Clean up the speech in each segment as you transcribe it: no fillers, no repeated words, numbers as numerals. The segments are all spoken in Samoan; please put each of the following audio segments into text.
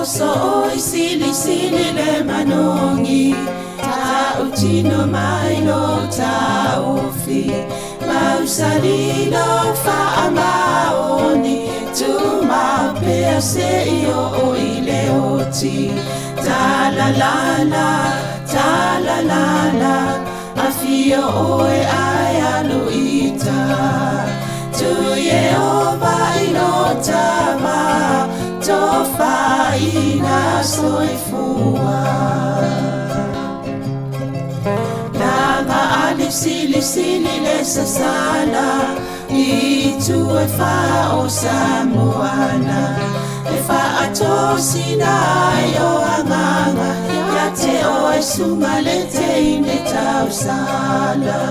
Oso oi sili sili le manogi Tautino mai lo taofi Mausali lo faamaoni Tumau pea seia oo i le oti Talalala, talalala Afio oe ae alu i uta Tu Ieova i lo tama Tofaina soifua Laga ali sili sili le sasala I itu e fa o Samoana E faatosina ai o agaga Ia te oe suga le teine tausala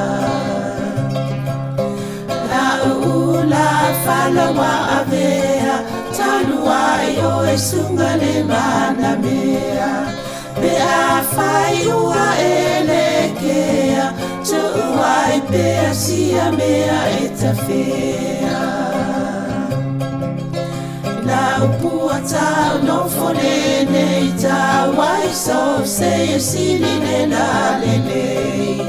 La'u ula fala ua avea Talu ai oe suga le manamea Pe afai ua e lekea Tuu ai pea sia mea e tafea Lau pua tau nofo lenei tau ai so se e sili le la lelei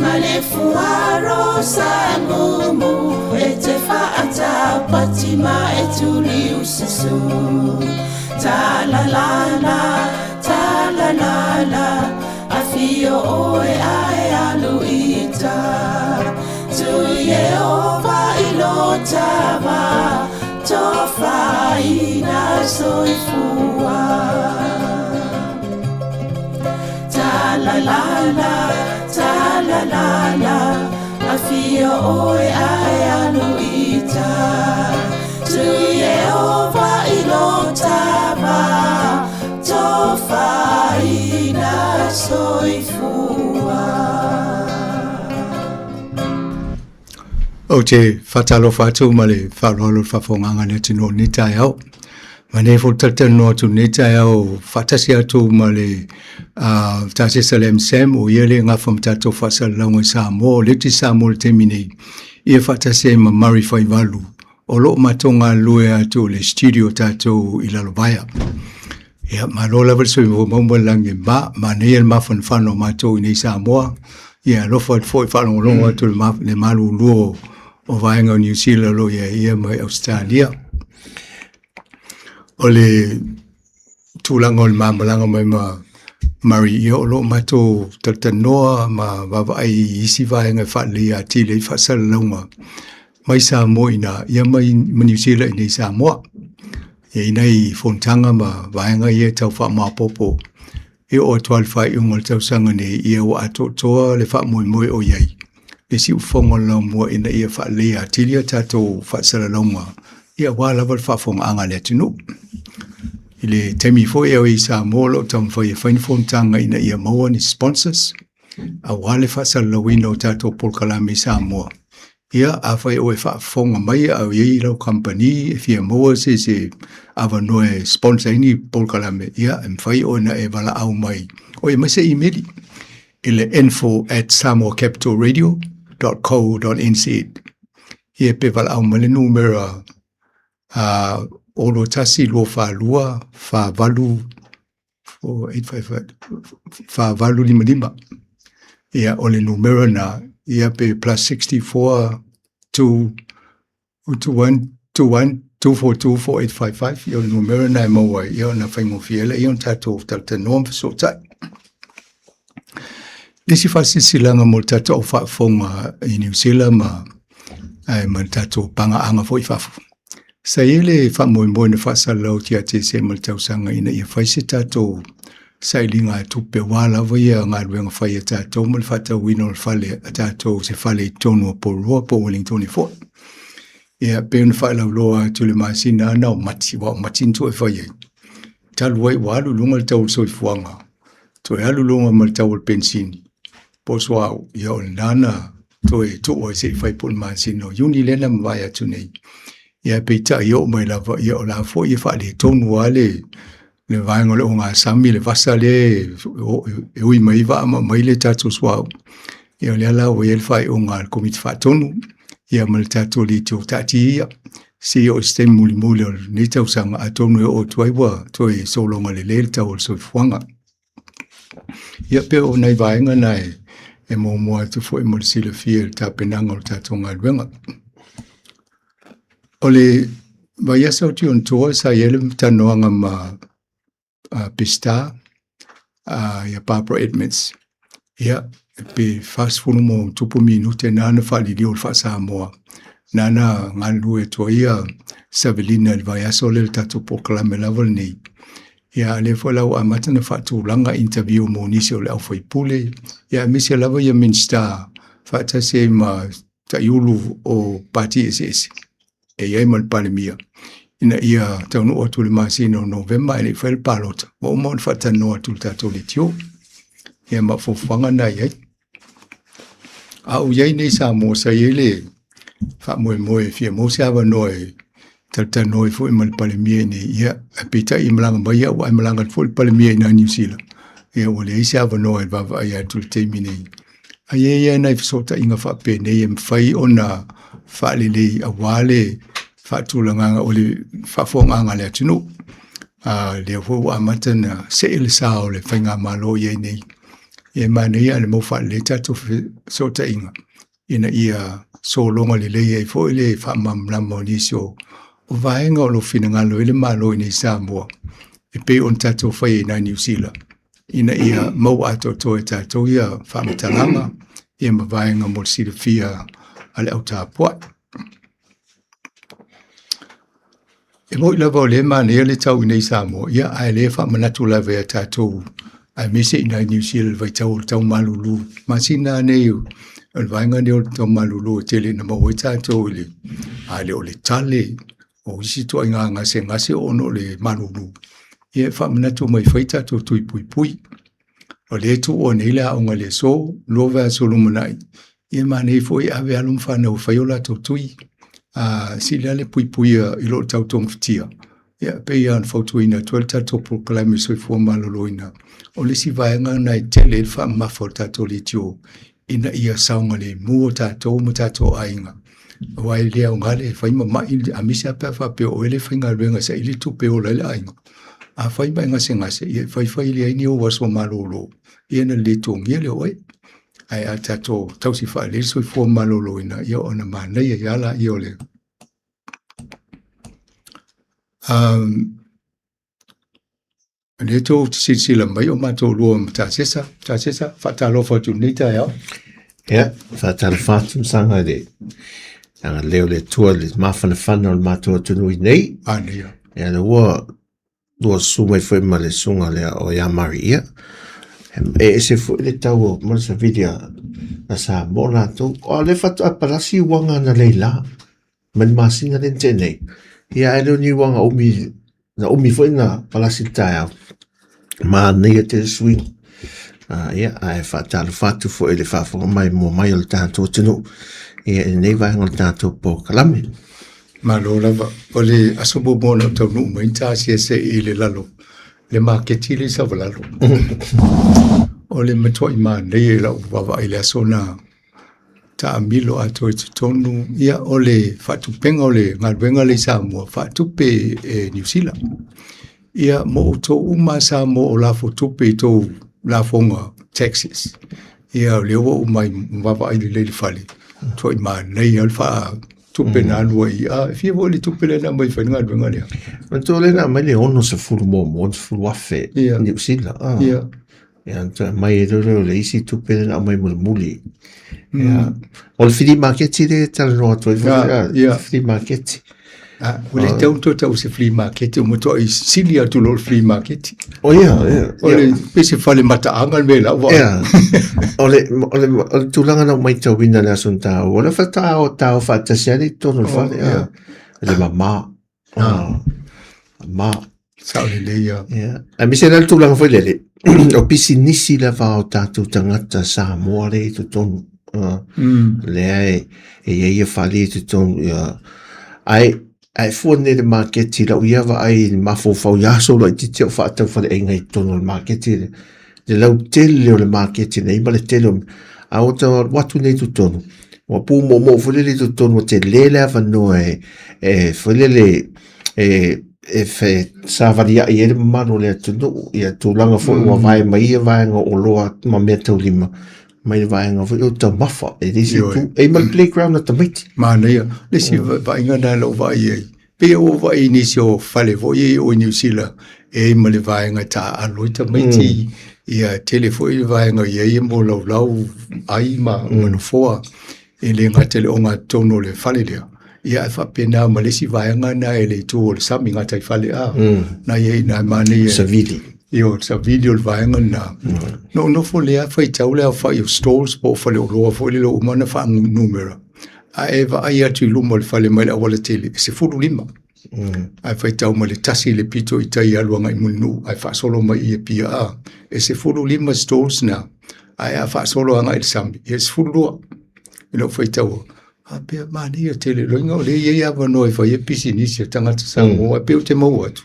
Ma le fuaro sa mumu e te whaatau pati ma e tuli ususu Ta la la la, ta la la la Afio oe ae alu i uta Tu Ieova i lo tama Tofaina soifua Ta la la la, ta la la la Afio oe ae alu i uta Tu Ieova i lo tama Tofaina soifua. Ou te faatalofa atu ma le faaaloalo i le faafofogaaga a le atunuu i lenei taeao. Ma nei foi talatalanoa atu i lenei taeao faatasi atu ma le Tasesa le MSAM o ia le gafa ma tatou faasalalauga i Samoa, o lea ou te i Samoa i le taimi nei, ia faatasi ai ma Murray Faivalu o lo o matou galulue atu i le studio tatou i Lalovaea. Ia, malo lava le soifua maua ma le lagi e mama, manaia le mafanafana o matou i inei i Samoa. Ia, alofa atu foi faalogologo atu i le malulu o vaega o Niu Sila o lo o i ai ia mai Ausetalia. O le tulaga o le ma malaga mai ma Murray, ia o lo o matou talatalanoa ma vaavaai i isi vaega e faaleleia atili ai faasalalauga mai Samoa i ina, ia mai Niu Sila i inei i Samoa. E i ai nai fonotaga ma vaega ia e tau faamaopoopo e oo atu lava i le faaiuga o le tausaga nei, ia ua atoatoa le faamoemoe o i ai le siufofoga o le laumua ina ia faaleleia atili a tatou faasalalauga ia aua lava le faafofogaaga a le atunuu. I le taimi foi a o i Samoa o lo o taumafai e fai ni fonotaga ina ia maua ni sponsors aua le faasalalauina o tatou polokalame i Samoa. Ia, afai o e faafofoga mai a o i ai lau kamupani e fia maua se se avanoa e sponsor ai ni polokalame, ia, e mafai ona e valaau mai, oi aumai se imeli i le info@samoacapitalradio.co.nz. Ia, pe valaau mai le numera 6 1 2 4 2 4 8 4 8 5 5. Ia, o le numera lena, ia pe +64 2 21 21 242 4855, ia o le numera lena e maua ai, ia ona faigofie ai lea ona tatou talatalanoa ma fesootai. Le isi faasilasilaga mo le tatou au faafofoga i Niu Sila ma ae ma le tatou pagaaga foi i fafo. Sa i ai le faamoemoe na faasalalau atu ia Tesema i le tausaga ina ia fai se tatou sailiga tupe aua lava ia galuega fai a tatou ma le faatauina o le fale a tatou se fale i totonu o Porirua po o Ueligitone foi. Ia pei ona faalauiloa atu i le masina lava na o Mati, aua o Mati na toe fai ai. Talu ai ua alu i luga le tau o le soifuaga, toe alu i luga ma le tau o le penisini po o le suauu, ia o lena na toe tuu ai se i fai po o le masina o Iuni lea na mavae atu nei. Ia peitai e oo mai lava, ia o la foi e faaletonu lava le vaega o le ogasami, le vasa lea e ui mai ai vaa ma aumai le tatou suauu. Ia o lea la ua i ai le faaiuga a le Komiti Faatonu ia ma le tatou leitio taatia ia. Seia oo i se taimi mulimuli o lenei tausaga, atonu e oo atu ai ua toe sologa lelei le tau o le soifuaga. Ia pei o nai vaega na e muamua atu foi mo le silafia i le tapenaga o le tatou galuega. O le vaiaso atu i ona tua sa i ai le talanoaga ma Peseta ia Barbara Edmonds. Ia, pe 40 ma ona tupu minute na na faaliliu o le faa-Samoa, na na galulue atu ai ia Savelina i le vaiaso lea i le tatou polokalame lava lenei. Ia, a o lea foi la ua amata ona faatulaga interview mo nisi o le au faipule, ia aemaise lava ia Minisita faatasi ai ma taiulu o pati eseese e i ai ma le Palemia, ina ia taunuu atu i le masina o Novema ae le i faia le palota, ua uma ona faatalanoa atu i le tatou leitio. Ia ma o fuafuaga na e i ai. A ou i ai nei i Samoa, sa i ai le faamoemoe e fia maua se avanoa e talatalanoa ai foi ma le Palemia i inei, ia, ae peitai e malaga mai au ae malaga atu foi le Palemia i ina i Niu Sila, ia ua leai se avanoa e vaavaai atu i le taimi nei. Ae i ai lava nai fesootaiga faapenei e mafai ona faalelei aua le faatulagaga o le faafofogaaga a le atunuu. Lea foi ua amata ona see le sa o le faigamalo i ai nei. E manaia ae mau faalelei tatou fesootaiga ina ia sologa lelei ai foi le faamalamalama o nisi o vaega o lo o finagalo ai le Malo i inei i Samoa e pei ona tatou faia i ina i Niu Sila ina ia maua atoatoa e tatou ia faamatalaga ia ma vaega mo le silafia a le au tapuai. E moni lava o lea e manaia le tau i inei i Samoa, ia ae lea e faamanatu lava ia tatou aemaise i ina i Niu Sila i le vaitau o le tau malulu. Masina lava nei o le vaega lenei o le tau malulu e tele ina maua ai tatou i le, a le o le tale, o isi ituaiga gasegase ona o le malulu. Ia e faamanatu mai e fai tatou tui puipui. O lea e tuua nei le aoga i le aso, 2 vaiaso lumanai, ia e manaia foi e ave alo ma fanau e fai o latou tui. Sili lava le puipuia i lo le tau togafitia. Ia, e pei lava ona fautuaina atu ai le tatou polokalame Soifua Maloloina, o le isi vaega lena e tele ai le faamamafa o le tatou leitio ina ia saogalemu tatou ma tatou aiga. Aua e le aoga le fai ma mai, aemaise lava pe a faapea o oe lea e faigaluega e saili tupe e ola ai le aiga. Afai ma e gasegase, ia e fai fai leai ni ou aso malolo, ia ona le totogia lea o oe. Ae a tatou tausi faalelei le soifua maloloina, ia ona manaia ai lava lea o le... O lea tou te silasila mai o matou lua ma Tasesa. Tasesa, faatalofa atu i lenei taeao. Ia, faatalofa atu ma saga i le agalelei o le Atua i le mafanafana o le matou atunuu i nei. Manaia. Ia, le ua lua susu mai foi ma le susuga lea o ia Maria. E ese foi le tau o ma le savili a Samoa latou. O lea faatoa palasi uaga na leila. Ma le masina lea na tea nei, ia ae le o ni uaga umi, na umi foi na palasi le taeao. Manaia tele suiga. Ia, ae faatalofa atu foi i le faafofoga mai mua mai o le tatou atunuu ia i lenei vaega o le tatou polokalame. Malo lava. O le aso muamua na ou taunuu mai na ta asiasi ai i le lalo, le maketi lea i Savalalo. O le matuai manaia i lau vaavaai i le aso na taamilo atoa i totonu, ia o le faatupega o le galuega lea i Samoa, faatupe e Niu Sila. Ia mo outou uma lava Samoa o lafo tupe i tou lafoga taxes. Ia o lea ua ou vaavaai lelei i le fale, matuai manaia lava le faatupe na alu ai. A fia foi le tupe lea na aumai e fai le galuega lea? Manatua lea na aumai le 61 60,000 Niu Sila. Ia. Ia, na toe aumai ai loa lea o le isi tupe lea na aumai mulimuli. Ia, o le flea maketi lea e talanoa atu ai foi, Ia. flea maketi. Ah, ua le tatau ona toe tau o se flea market, ua matuai sili atu loa le flea market. O ia, ia. O le pei se fale mataaga le mea i lau vaai. Ia. O le, o le, o le tulaga na ou maitauina i le aso na taua, o le faatoa o tao faatasi ai le i totonu o le fale, ia. Le mama. Ma. Sao lelei ia. Ia. Aemaise la le tulaga foi lele, o pisinisi lava o tatou tagata Samoa lea i totonu. Lea e i ai ia fale i totonu. Ia. Ae, ae fua nei le maketi lau ia vaai i le mafaufau i aso laitiiti o faatau faleaiga i totonu o le maketi le, le lautele o le maketi nei ma le tele o a ua tau alu atu nei i totonu. Ua pūmōmō foi lele i totonu ua telē le avanoa e, e foi lele e, e fe, savalia'i ai le mamalu o le atunuu, ia tulaga foi ua vae mai ia vaega o oloa ma meataulima mai le vaega foi o taumafa e le isi itu. E i ma le playground a tamaiti. Manaia. Le isi vaaiga lena na ou vaai ai, pei ua ou vaai i nisi o fale foi ia i o i Niu Sila, e i ai ma le vaega e taaalo ai tamaiti, ia tele foi le vaega e i ai mo laulau ai ma nofoa. E le gata i le ogatotonu o le fale lea, ia ae faapena ma le isi vaega lena i le itu o le sami, gataifale a, na i ai i ina e manaia. Savili. Ia, o le savili o le vaega lena. Na ou nofo lea faitau le aofai o stalls po o faleoloa foi lele ua uma ona faanumera, a e vaai atu i luma o le fale mai le aualatele, e 15. Ae faitau mai le tasi i le pito i tai alu agai i Mulinuu ae faasolo mai i Apia a, e 15 stalls na, ae a faasolo agai i le sami, ia e 12. I lou faitaua, faapea manaia tele, loiga o lea e i ai avanoa e fai ai pisinisi a tagata Samoa, e pei ou te maua atu,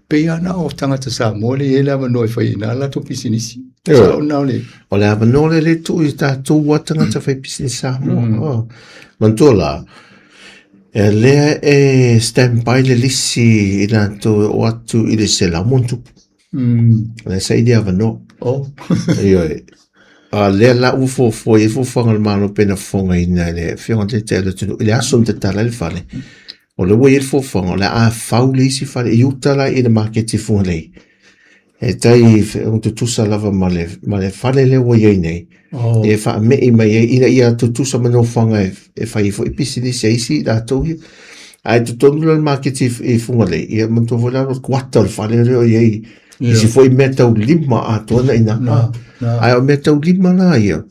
pei lava na o tagata Samoa lea e i ai le avanoa e fai ai i ina latou pisinisi. Sao na o le... O le avanoa lea e tuu i tatou a tagata fai pisinisi Samoa. Oh. Manatua la, e lea e stand by le lisi i latou e oo atu i le 100+. Lea sa i le avanoa. Oh. Ioe. A lea la ua fuafua i ai fuafuaga a le Malo pei ona fofogaina e le Afioga i le Taitai o le atunuu i le aso na tatala ai le fale. O lea ua i ai le fuafuaga o le a fau le isi fale i uta la i le maketi i Fugalei. E tai tutusa lava ma le, ma le fale lea ua i ai nei. Oh. E faame'i mai ai ina ia tutusa ma nofoaga e, e fai ai foi pisinisi a isi latou ia. Ae totonu la le maketi i Fugalei, ia manatua foi la o le kuata o le fale lea o i ai isi foi meataulima atoa na i ina. Ae o meataulima la ia,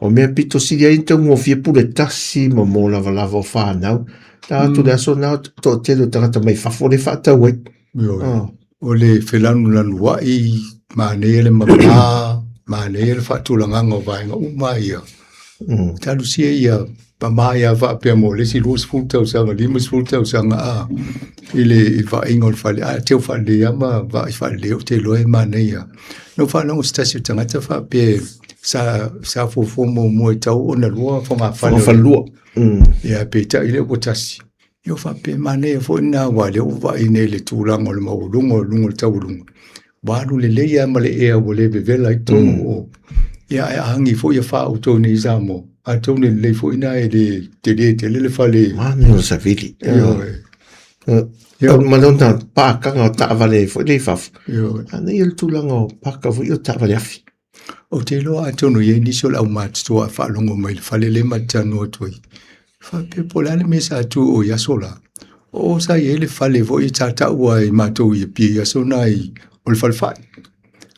o mea pito sili ai ona taugofie pule tasi ma mo lavalava o fanau. Ta atu le aso lena, toatele o tagata mai fafo lea e faatau ai. O le felanulanuai, manaia le mama, manaia le faatulagaga o vaega uma ia. Talosia ia mama ia faapea mo le isi 20 tausaga, 50 tausaga a, i le vaaiga o le fale, a teu faalelei lava ma vaai faalelei ou te iloa e manaia. Na ou faalogo i se tasi o tagata faapea sa fuafua muamua e tatau ona lua fogafale. Fogafale lua. Ia peitai lea ua tasi. Ia faapea manaia foi lena aua o lea ua vaai nei i le tulaga o le maualuga o luga o le taualuga, ua alu lelei lava ma le ea ua le vevela ai totonu o o. Ia ae a agi foi afa outou nei i Samoa, atonu e lelei foi lena e le tele tele le fale. Manaia o le savili. Ioe. Ia ma lona pakaga o taavale foi lea i fafo. Ioe. Manaia le tulaga o paka foi o taavale afi. Ou te iloa atonu e i ai nisi o le aumatutua e faalogo mai i le fale lea ma te talanoa atu ai, faapea po o le a le mea sa tu o i aso la. O o sa i ai le fale foi sa taua e matou i Apia i aso na i, o le fale fai.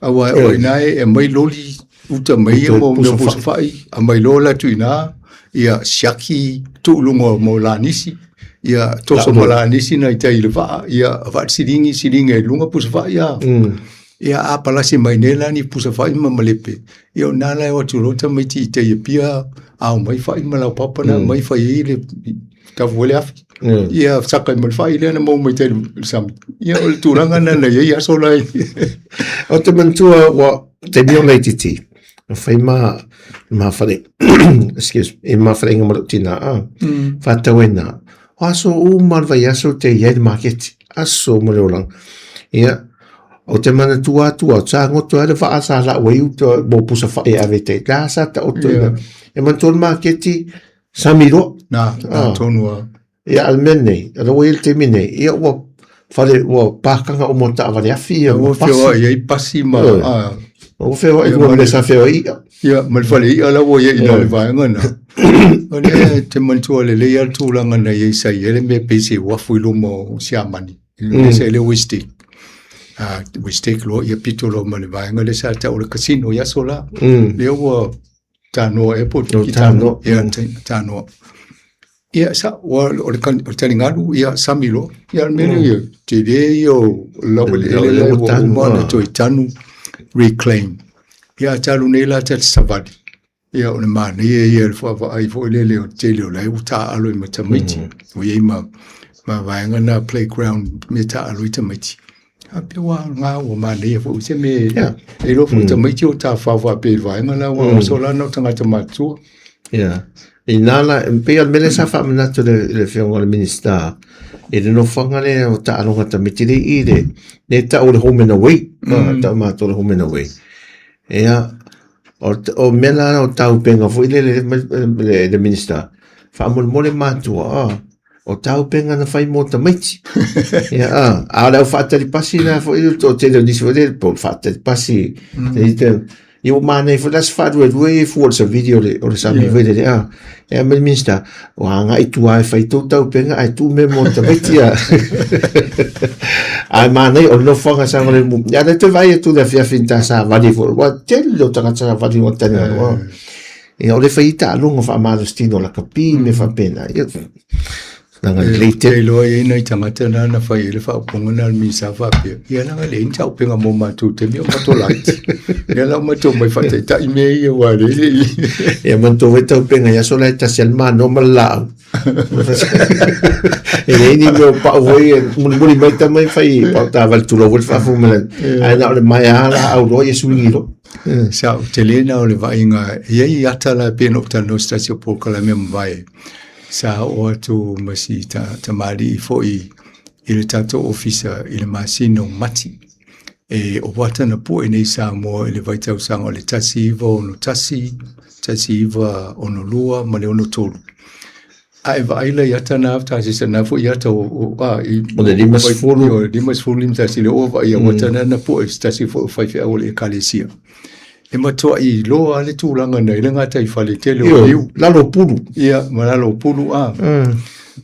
Aua o i ina e aumai loli uta mai ia mo mea pusa fai, aumai loa o latou i ina, ia siaki tuu i luga mo lanisi, ia toso ma lanisi nai tai i le vaa, ia faasiliga siliga i luga pusa fai a. Ia a palasi mai nei la ni pusa fai ma malepe, ia o na la e o atu loa tamaiti i tai Apia, ao mai fai ma laupapa na aumai fai ai le tafu ai le afi. Ia saka ai ma le fai lea na maua mai tai le sami. Ia o le tulaga lena na i ai aso la. Ou te manatua ua taimi o laitiiti, na fai ma ma fale excuse me, ma faleaiga ma lou tina a faatau ai na. O aso uma o le vaiaso te i ai le maketi, aso uma le olaga. Ia, Ou te manatua atu au, sa goto ai le vaa sa lau ai uta mo pusa fai e ave tai. La sa taoto ina. E manatua le maketi, sami loa. Na, na tonu a. Ia, a le mea nei, a ua i ai le taimi nei, ia ua fale, ua pākanga uma o taavale afi ia, Ua pasi. feoai ai pasi ma, a. Ua feoai lua mea sa feoai ia. Ia, ma le fale i'a la ua i ai i le vaega na. O lea e te manatua lelei lava le tulaga na i ai sa i ai le mea pei se uafu i luma o Siamani. Le sa i le Westec. Westec loa ia pito loa ma le vaega lea sa tau o le casino i aso la. Lea ua tanoa ea po o Tanoa. Ia, tanoa. Ia, sa, ua, o le, o le taligalu, ia, sami loa. Ia, le mea lea, ia, tele ia o laueleele la ua uma ona toe tanu, reclaim. Ia, talu nei la ta te savali, ia, o le manaia ia o le vaavaai foi lele o le tele o la e ua taaalo ai ma tamaiti. Ua i ai ma, ma vaega na playground mea taaalo ai tamaiti. A pei ua aoga ua manaia foi se mea e iloa foi tamaiti o tafafao faapea i le vaega la ua oso la na o tagata matutua. Yeah. Inā la, e pei o le mea lea sa faamanatu i le, i le Afioga i le Minisita, i le nofoaga lea o taaloga tamaiti le i le, le tau o le home and away, tau matou o le home and away. Ia, o, o mea la o taupenga foi lele le, le, le Minisita, faamolemole matua, ah, o taupenga na fai mo tamaiti. Ia, ah, a o le au faatali pasi la foi, o le toatele o nisi foi lele, po o le faatali pasi, mm. Ia ua manaia foi la se faaluelue ia i fua o le savili o le, o le sami foi lele, a. E a mai le Minista, ua agai i tua e fai tou taupenga ae tuu mea mo tamaiti a. Ae manaia o le nofoaga saogalemu. Ia lea toe vaai atu i le afiafi i ta savali foi, ua tele o tagata savali ua tali atu. Ia o le fai taaloga faamalositino lakapi mea faapena. Ia Leaga lelei tele. Te iloa e i ai nai tagata na na fai ai le faaupuga na a le Minisita faapea, ia leaga e leai ni taupenga mo matou i taimi o matou laiti. Ia la ua matou omai faataitai mea ia aua o lea e le i... Ia manatua foi taupenga i aso la e tasi lava le mano ma le laau. E leai ni mea o pau foi e mulimuli mai tama e fai pau taavale tulou foi le faafofoga mai. Ae na o le maea lava laau loa ia suigi loa. Sa ou tele na o le vaaiga, e i ai ata la e pei ona ou talanoa i se tasi o polokalame ua mavae. Sa oo atu ma si tamalii foi i le tatou ofisa i le masina o Mati. E o ata na pue nei i Samoa i le vaitausaga o le 1961, 1962 ma le 63. A e vaai la i ata na tasisa na foi ata o a i o le 50 o le 50 51 le o vaai o ata na na pue se tasi foi o faifeau o le ekalesia. E matuai iloa lava le tulaga na i le gataifale tele o niu. Lalo o pulu. Ia, ma lalo o pulu, a.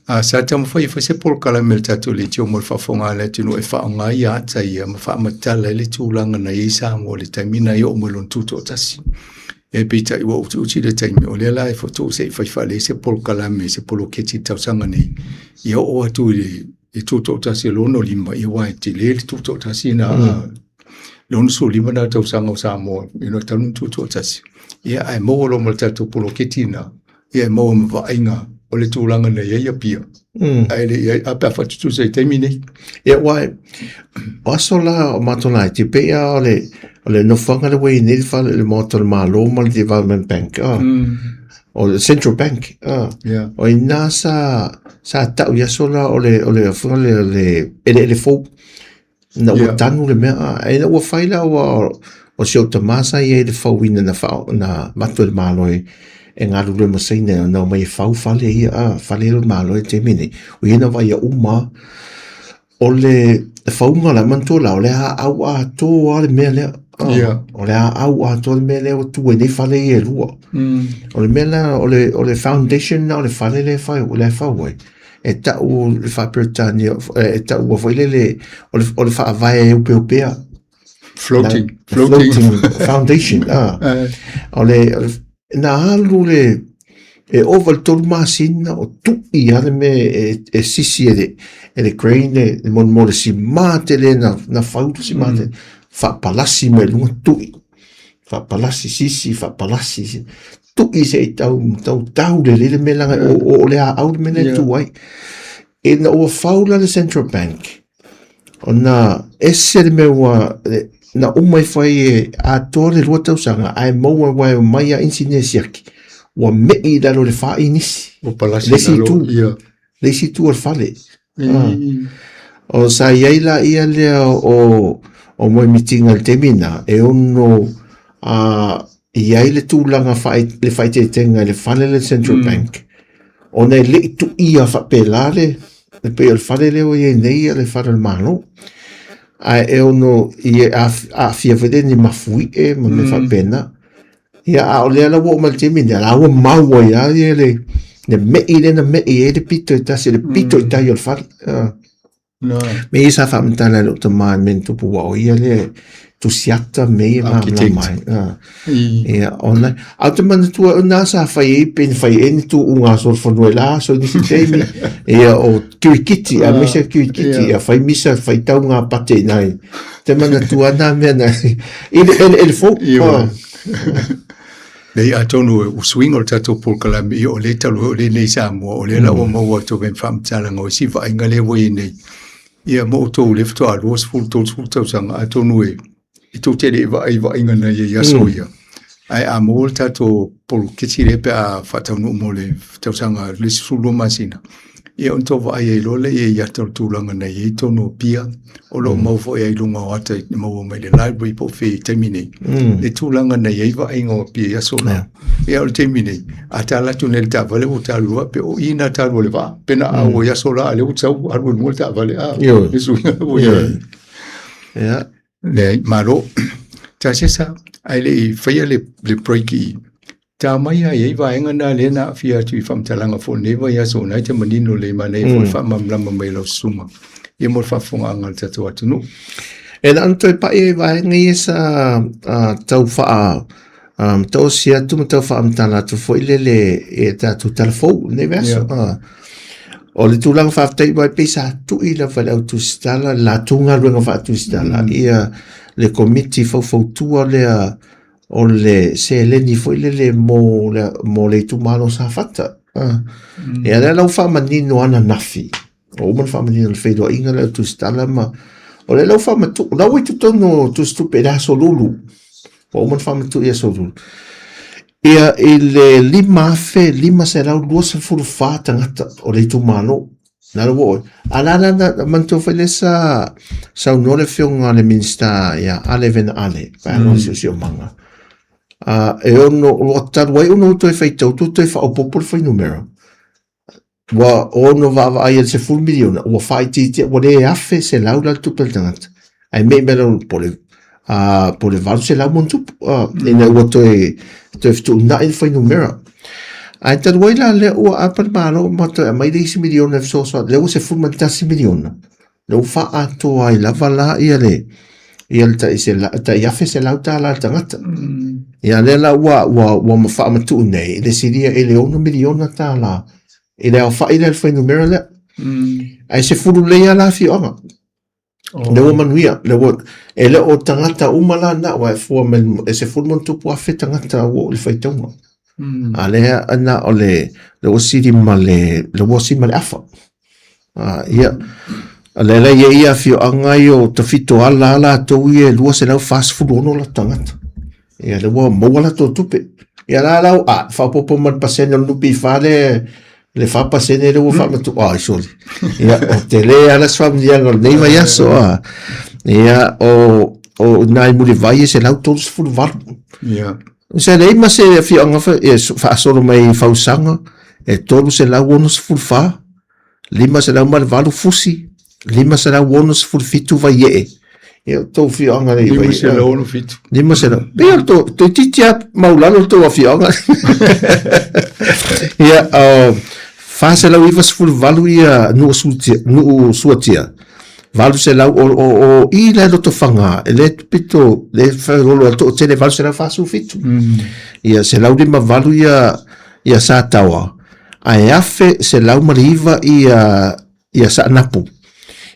A sa taumafai e fai se polokalame a le tatou leitio mo le faafofoga a le atunuu e faaaoga ai ata ia ma faamatala ai le tulaga na i ai Samoa i le taimi na e oo mai lona tutoatasi. E peitai ua utiuti le taimi, o lea la e tuu se i fai faalelei se polokalame, se poloketi i le tausaga nei, ia oo atu i le tutoatasi o le 65, ia aua e tele le tutoatasi na le 65 na tausaga o Samoa ina ua talu ona tutoatasi. Ia ae maua loa ma le tatou poloketi lena, ia e maua ma vaaiga o le tulaga na i ai Apia. Ae le i ai, a pe a faatutusa i taimi nei. Ia, aua o aso la o matou laiti, pei lava o le, o le nofoaga lea ua i ai nei le fale, le Maota o le Malo ma le Development Bank, o le Central Bank, o i ina sa, sa tau i aso la o le, o le, o le eleele fou. Ina ua tanu le mea, a ina ua fai la ua o si ou tama sa i ai le fauina na wha, na avatu e le Malo e, e galulue ma Saina na omai e fau fale ia, a, fale ia o le Malo i le taimi nei. O ia na vaia uma o le fauga la manatua la, o le aau atoa le mea lea. O le aau atoa le mea lea ua tu ai nei fale ia e lua. O le mea la, o le foundation na o le fale lea e fai, lea e fau ai. E tau le faa-Peretania, e taua foi lele, o le, o le faavae e opeopea. Floating. Na, floating. Floating foundation. Ah. O le, o le, na alu le, e ova le tolu masina o tui a le mea e, e sisi e le, e le crane e, mo, mo le simā tele na, na fau le simā tele. Faapalasi mai luga tui. Faapalasi sisi, faapalasi sisi. Tui se i tau, tau tau le le mea leaga o, o, o le aau le mea lea tu ai. Ina ua fau la le Central Bank, ona ese le mea ua, na uma ifo ai e atoa le 2 tausaga, ae maua aua e omai lava inisinia siaki, ua me'i i lalo o le 4 inisi. Ua palasi i lalo, ia. Le isi itu o le fale. O sa i ai la ia lea o, o moemitiga i le taimi lena, e ono a, i ai le tulaga faa, le faaeteetega i le fale le Central Bank, ona e le i tuia faapela le, le pei o le fale lea ua i ai nei ia le fale o le Malo. Ae e ono i aafia foi lea ni mafuie ma mea faapena. Ia, a o lea la ua oo mai i le taimi lenei, la ua mau ai lava ia le, le me'i lea na me'i ai le pito e tasi, le pito i tai o le fale. Mea ia sa faamatala e lou tama i mea na tupu aua o ia lea e tusiata mea ia malamalama ai. Ia, ona, a ou te manatua o na sa fai ai pe na fai ai ni tuuga a solofanua i la aso i nisi taimi, ia o kirikiti, aemaise o kirikiti, ia fai misa, faitau ngā pate i nai. Te manatua nā mea na, i le eleele fou. Ioe. Nei, atonu o suiga o le tatou polokalame, ia o lea talu ai o lea nei i Samoa, o lea la ua maua atu ai ma faamatalaga o isi vaaiga lea ua i ai nei. Ia ma outou o lea faatoa 20, 30 tausaga, atonu e tou te le i vaai i vaaiga na i ai i aso ia. Ae a maua le tatou poloketi lea pe a faataunuu mo le tausaga le isi 12 masina, ia ona tou vaai ai loa lea i ata o le tulaga na i ai totonu o Apia, o lo o maua foi ai i luga o ata e maua mai le library po o fea i le taimi nei, le tulaga na i ai vaaiga o Apia i aso la. Ia o le taimi nei, a ta alu atu nei i le taavale ua ta alu loa pe o i na ta alu o le vaa, pe na au i aso la a lea ua sau alu i luga le taavale, a, le suiga ua i ai. Leai, malo. Tasesa, ae le i faia le, le break i, ta mai lava i ai vaega na lea na aafia atu i faamatalaga foi o lenei vaiaso, o lena e te manino lelei manaia foi le faamalamalama mai e lau susuga ia mo le faafofogaaga a le tatou atunuu. E na ona toe pai ai vaega ia sa tau faa taosi atu ma tau faamatala atu foi lele i tatou tala fou i lenei vaiaso. Yeah. O le tulaga faafetai mai pei sa tui lava i le au tusitala le latou galuega faatusitala ia le komiti faufautua lea o le seleni foi lele mo le, mo le itumalo o Safata. Ia lea la ua faamanino ananafi, ua uma ona faamanino i le feiloaiga lea o tusitala ma o lea la ua faamatuu, la ua i totonu o tusitupe i le aso Lulu. Ua uma ona faamatuu i aso Lulu. Ia i le 5,524 tagata o le itumalo. Na la ua oo. A la la na manatua foi lea sa saunoa le afioga i le Minisita ia Ale Vena Ale, Vaega o le Siosiomaga. E ono, ua talu ai ona ua toe faitau atu ua toe faaopoopo le fuainumera. Ua ono vaavaai i le 10 miliona, ua faaitiitia, ua le $1,100 la le tupe a le tagata. Ae mei mai lalo po o le po o le 800 ma ona tupu, ina ua toe toe fetuunai le fuainumera. Ae talu ai la lea ua apa le Malo ma toe aumai le isi miliona e fesoasoani, lea ua $11 miliona, lea ua faaatoa ai lava la ia le ia le tai sela, tai $1,100 le tagata. Ia lea la ua ua ua faamatuu nei i le silia i le $6 miliona i le aofai lea o le fuainumera lea. Ae sefulu lelei lava la afioaga. Lea ua manuia, lea ua, e le o tagata uma la na, aua e fua mai e sefulu ma ona tupu afe tagata ua oo i le faitauga. A lea na o le, lea ua sili ma le, lea ua sili ma le afa. Ia, o lea la e i ai afioaga ia o Tafitoala a latou ia e 246 o latou tagata. Ia lea ua maua latou tupe. Ia la la a faaopoopo ma le pasene o le NPF lea le 4% lea ua faamatuu ai soli. Ia o tele lava la se faamanuiaga o lenei vaiaso a. Ia o o nai Mulivai e 138. Ia. Se leai ma se afioaga faasolo mai i Fausaga e 364 508 fusi, 567 vaiee. Ia, o tou afioaga nei i Vaiee. 567. 500. Pei o le tou, toeitiiti lava maulalo le tou afioaga. Ia, o 498 ia nuu suatia, nuu suatia. 800 o, o, o i la e Lotofaga, e le pito, le whairolo a toatele 847. Ia, 158 ia, ia Sataoa, ae 1109 ia ia Saanapu.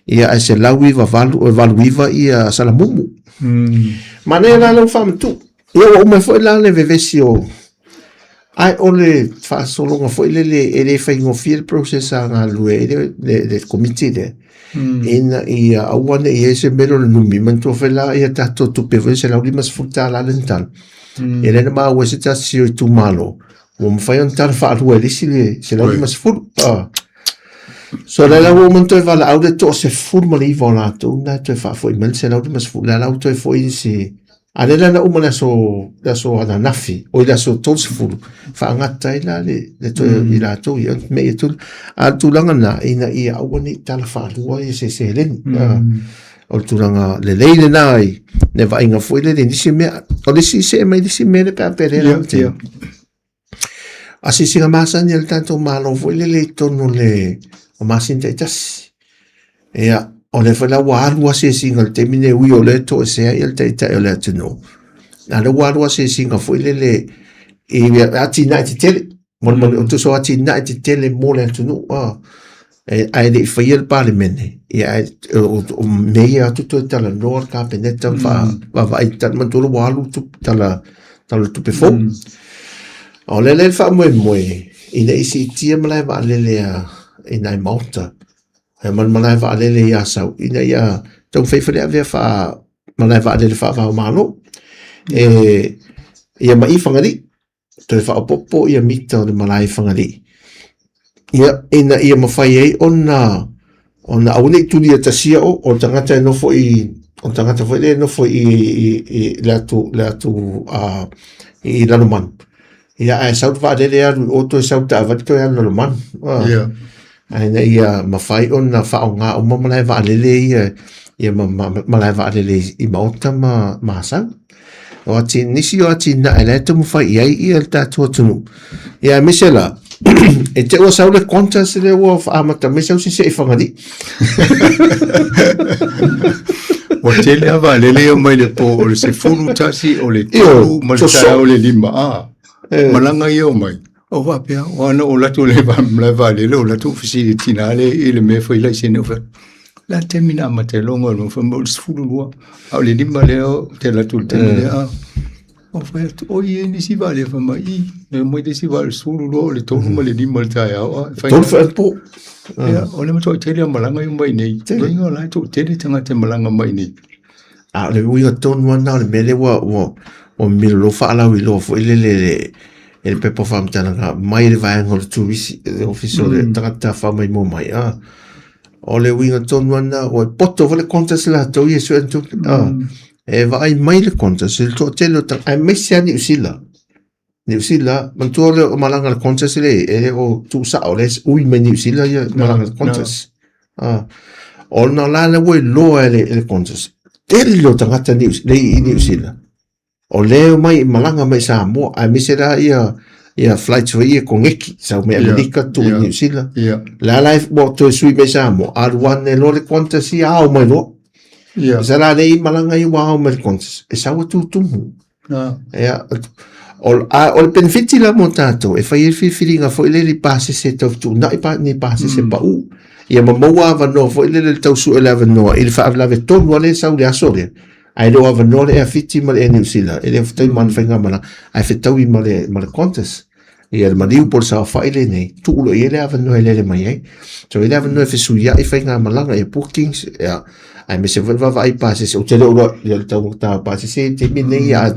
Ia ae 198 89 ia Salamumu. Manaia la lau faamatuu. Ia ua uma ai foi la le vevesi o ae o le faasologa foi lele e le faigofie le process a galulue ai le, le, le komiti lea. Ina ia aua ne i i ai se mea o le numi, manatua foi la ia tatou tupe foi $150 le tala. Ia lea na maua e se tasi o itumalo, ua mafai ona tala faalua e le isi le 150. Ah. So lea la ua uma ona toe valaau le 19 o latou na e toe faafoi mai le 150, lea la ua toe foi se a lea la na uma le aso le aso ananafi, oi le aso 30, faagata ai la le, le toe i latou ia me ia tulu. A le tulaga na, ina ia aua ne i tala faalua ia se seleni. O le tulaga lelei lena i le vaaiga foi lele i nisi mea. O le isi see mai le isi mea lea pe a pele la te. Asiasiga masani a le tatou Malo foi lele i totonu o le o masina taitasi. Ia, o lea foi la ua alu asiasiga i le taimi lenei, ui o lea e toesea ia le Taitai o le atunuu, a o lea ua alu asiasiga foi lele i atinae tetele. Mo tusa o atinae tetele mo le atunuu, ae le i faia le Palemene, ia ae o mea ia atu toe talanoa le Kapeneta ma vaavaai tala, manatua ua alu tala tala tupe fou. O lea le faamoemoe ina i siitia malae vaalele a i nai maota, ma le malae vaalele i Asau, ina ia taumafai foi le avea faa malae vaalele faava o Malo. E Ia ma i Fagalii, toe faaopoopo ia mita o le malae i Fagalii. Ia, ina ia mafai ai ona ona aua ne i tulia tasia o, o le tagata e nofo i, o le tagata foi lea e nofo i, i, i le atu, le atu uh, i Lalomanu. Ia, ae sau le vaalele alu i o toe sau taavale toe alu Lalomanu. Uh. Yeah. Ae ina ia mafai ona faaaoga uma malae vaalele ia, ia ma, ma, malae vaalele i, i Maota ma, ma Asau. O ati, nisi o atinae la e taumafai i ai ia le tatou atunuu. Ia aemaise la, e te ua sau le Qantas lea ua faamata mai sau sese i Fagalii. Ua tele lava vaalele ia mai le po o le 11 o le 3 ma le taeao o le 5 a. Malaga ia o mai. O faapea, o ana o latou le malae vaalele, o latou fesili tina le i le mea e fai laisene o fai. La taimi na amata ai loga o le fai mai o le 12, a o le 5 lea ou te alu atu i le taimi lea. A o fai atu, oi e nisi vaalele fai mai, i, e omai le isi vaa o le 12 o le 3 ma le 5 o le taeao. A, e fai Tolu foi po. Ia, o le matuai tele o malaga i mai nei. Loiga o la e toatele tagata e malaga mai nei. A o le uiga tonu lava lena o le mea lea ua, ua, ua milolo faalauiloa foi lele e le, e le pepa o faamatalaga mai le vaega o le turisi, le ofisa o le tagata tafafao maimoa mai. A, o le uiga tonu lava lena, ua poto foi le Qantas latou ia e sue atu, a, e vaai mai le Qantas i le toatele o tagata, aemaise lava Niu Sila. Niu Sila, manatua lea o malaga le Qantas le, e le o tuusao le ui mai Niu Sila ia malaga le Qantas. Ah. Ona la le ua iloa e le, e le Qantas. Tele o tagata Niu, le i Niu Sila. O le omai malaga mai Samoa, aemaise la ia ia flights foi ia koneki, sau mai Amerika tu i Niu Sila. La la ua toe sui mai Samoa, alu ane loa le Qantas ia ao mai loa. Sa la le i malaga ia ua ao mai le Qantas. E sau atu tumu. Ia, o, a, o le penefiti la mo tātou, e fai ai filifiliga foi lele i pasese tau fetuunai pa, ni pasese mm. pau. Ia ma maua avanoa foi lele le tau sue le avanoa i le faalavelave tonu a le sau le aso lea. Ae le o avanoa le Air Fiti ma le Air New Zealand, e le o fetaui ma le faigamalaga, ae fetaui ma le, ma le Qantas. Ia le maliu po o le saofai lenei, tuu loa i ai le avanoa e lele mai ai. So i le avanoa e fesuiai faigamalaga ia bookings, ia, aemaise foi le vaavaai i pasese, ou te le o iloa ia le taugata o pasese i le taimi lenei, ia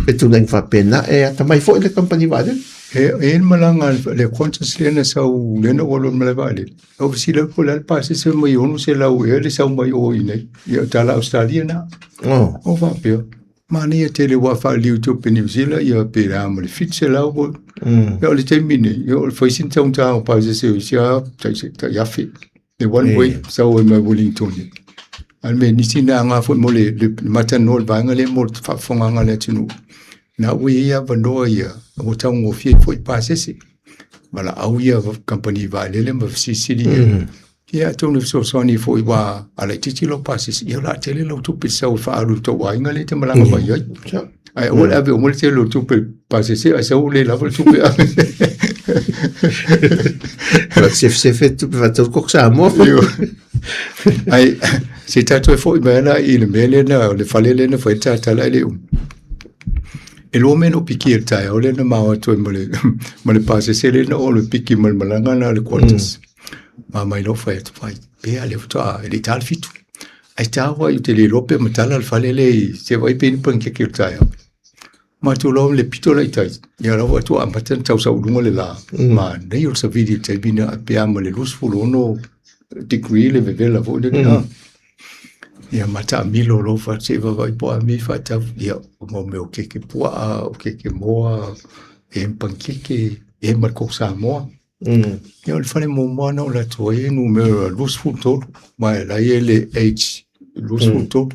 fetuunai faapena, e atamai foi le kamupani vaalele. E i ai le malaga a le Qantas lea na sau, lea na ou alu ai i le malae vaalele, ou fesili atu po o le a le pasese mai 600 ea le sau mai o i inei, ia o tala Ausetalia lena. Ou faapea, Manaia tele ua faaliliu tupe Niu Sila ia pe a ma le 700 po. Ia o le taimi nei, ia o le fai sina taugata o pasese o isi lava tai tai afe. Le one way sau ai mai Wellington. A o le mea nisi na aga foi mo le le matalanoa o le vaega lea mo le faafofogaaga a le atunuu, na ua i ai avanoa ia ua taugofie ai foi pasese. Valaau ia kamupani vaalele ma fesilisili i Ia atonu e fesoasoani foi aua a laitiiti lau pasese, ia o le a tele lau tupe e sau e faaalu i tou aiga lea e te malaga mai ai. Ae aua le ave uma le tele o le tupe i le pasese ae sau le lava le tupe e ave. Sefesefe tupe faatau koko Samoa. Ae se i tatou e foi mai la i le mea lea na, le fale lea na fai ai le tatala e le umi. E lua mea na ou pikia i le taeao lea na ma o atu ai ma le, ma le pasese lea na oo i le piki ma le malaga lena a le Qantas. Ma mai loa fai atu, fai, pea lea faatoa e le i ta le 7. Ae taua ai ou te le iloa pe matala le fale lea i se vaai pe i ai ni panikeke o le taeao. Matou loa le pito la i tai, ia la ua atu amata ona tau sau i luga le la. Manaia o le savili i le taimi lena pe a ma le 26 degree le vevela foi lele. Ia ma taamilo loa fai atu se i vaavaai po o a mea i faatau. Ia o mau mea o keke puaa, o keke moa, e ma panikeke, e ma le koko Samoa. Ia o le fale muamua na ou alu atu ai e numera 23, ma e la e i ai le H23.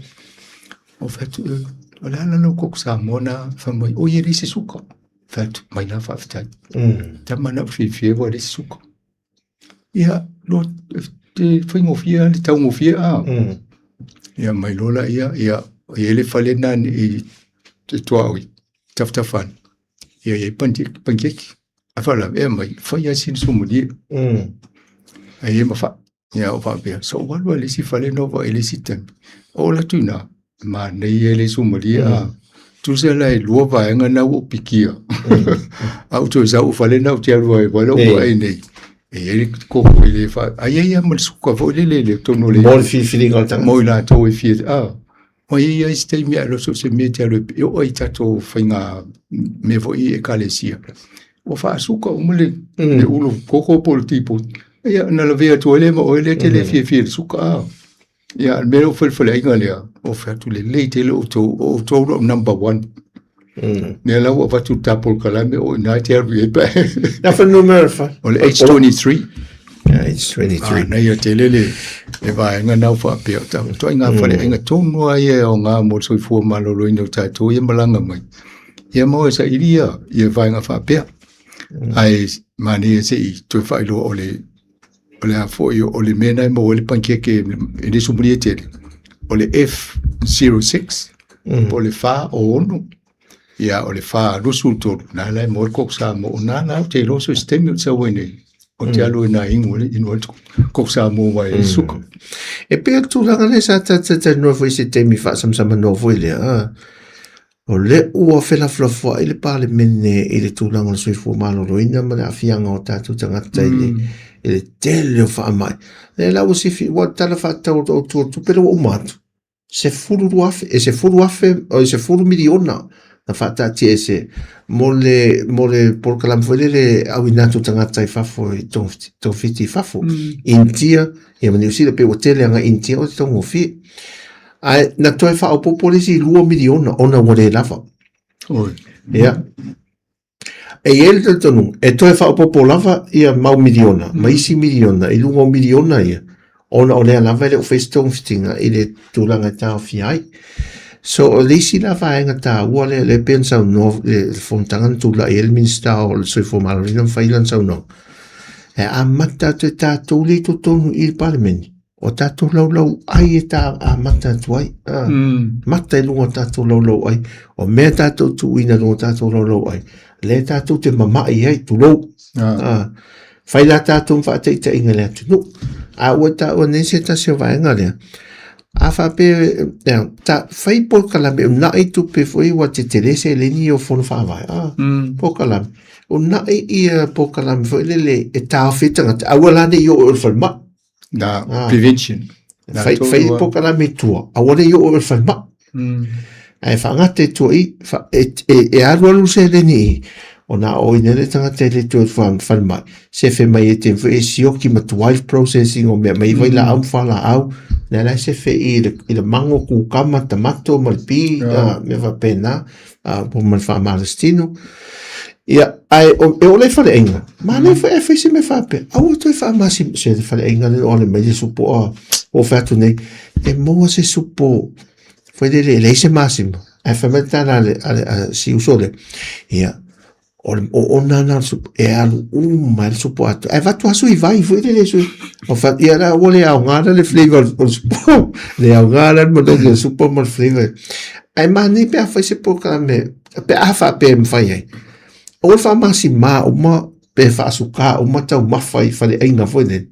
Ou fai atu, o le a la lau koko Samoa na? Fai mai, oi e leai se suka. Fai atu, mai la faafetai. Tama na ou fiafia ai ua leai se suka. Ia, lo, te faigofie lava le taugofie a. Ia mai loa laia, ia, e i ai le fale lena i tuaoi, tafatafa ane. Ia i ai panikeke. Ae faalavelave e aumai, fai lava sina somalie. Ae i ai ma fai. Ia ou faapea, se ou alu lava i le isi fale na ou vaai i le isi taimi. Oo atu i ina, manaia le somalie a. Tusa la e lua vaega na ua ou pikia. A ou toe sau i le fale na ou te alu ai aua lea ua vaai nei, e i ai le koko e le fa... Ae i ai lava ma le suka foi lele i totonu o le... Mo le filifiliga o le tagata. Mo i latou e fia, a. Ua i ai se taimi ae so o se mea e te alu e oo ai i tatou faiga mea foi i ekalesia, ua faasuka uma le le ulu koko po o le tipoti, ia ona lavea atu ai lea ma oe lea e te le fiafia i le suka. A. Ia, o le mea lea o felefeleaiga lea, ua fai atu lelei tele outou, o outou lau number one. Lea la ua avatu le ta polokalame o i ina e te alu i ai pe. Na fa numera fa. O le H23. Yeah, H23. Ah, nei a tele le le vaega na faapea. Ta ituaiga faleaiga tonu lava ia e aoga mo le soifua maloloina o tatou ia malaga mai. Ia ma o e saili ia, ia vaega faapea. Ae manaia se i toe faailoa o le o le a foi o le mea lena e maua ai le panikeke e le sumulia tele, o le F06 po o le 46, ia o le 423, na la e maua ai le koko Samoa. O na la ou te iloa so o se taimi ou te sau ai nei, ou te alu i na inu ai inu ai le koko Samoa mai le suka. E pei o le tulaga lea sa talatalanoa foi i se taimi faasamsamanoa foi lea, o lea ua felafolafoai le Palemene i le tulaga o le soifua maloloina ma le aafiaga o tatou tagata i le, i le tele o faamai. Lea la ua sifi, ua tala faatatau autu o le tupe lea ua uma atu, 12,000, e 10,000, oi 10 miliona na faataatia e se mo le, mo le polokalame foi lele e auina atu tagata i fafo i togafiti i fafo. Initia, ia ma Niu Sila, pei ua tele agai Initia o te taugofie. Ae na toe faaopoopo le isi 2 miliona ona ua le lava. Oi. Ia. E i ai le talitonuga, e toe faaopoopo lava ia mau miliona ma isi miliona i luga o miliona ia, ona o lea lava e le o faia se togafitiga i le tulaga e taofia ai. So, o le isi la vaega taua lea, lea pei ona saunoa le fonotaga na tulai ai le Minisita o le Soifua Maloloina ma fai lana saunoaga, e amata atu e tatou lea i totonu i le Palemene, o tatou laulau ai e ta amata atu ai. Ah, Mata i luga o tatou laulau ai. O mea tatou tuuina i luga o tatou laulau ai, lea tatou te mamai ai, tulou. Ah, fai la tatou ma faataitaiga i le atunuu. A ua taua nei se tasi o vaega lea, a faapea, ea, ta, fai polokalame, uunai tupe foi ua tetele seleni o fono faavae. Ah, polokalame. Uunai ia polokalame foi lele e taofi ai tagata, aua la ne i oo i le falemai. Na prevention. Na fai, fai polokalame i tua, aua ne i oo i le falemai. Ae faagata i tua i, fa, e, e, e alualu seleni i, ona aoina ai le tagata e le toe falemai, sefe mai e te foi e sioki ma tuai le processing o mea mai vailaau ma fualaau, lea la e sefe i le, i le mango, kukama, tamato ma le pi, mea faapena, po ma le faamalositino. Ia, ae o, e oo lea i faleaiga, manaia foi ae fai se mea faapea, aua toe faamasima, se le faleaiga lea o ale mai le supo a, ua fai atu nei, e maua se supo foi lele e leai se masima, ae fai mai le tala a le, a le, a si uso lea, ia, o le oona lena o le supo, e alu uma ai le supo atoa. Ae avatu lava sui vai foi lele sui. O fa, ia la ua le aoga la le flavor o le supo. Le aoga la le manogi o le supo ma le flavor. Ae manaia pe a fai se polokalame, pe a faapea e mafai ai. Aua le faamasima uma pe faasukā uma taumafa i faleaiga foi lele.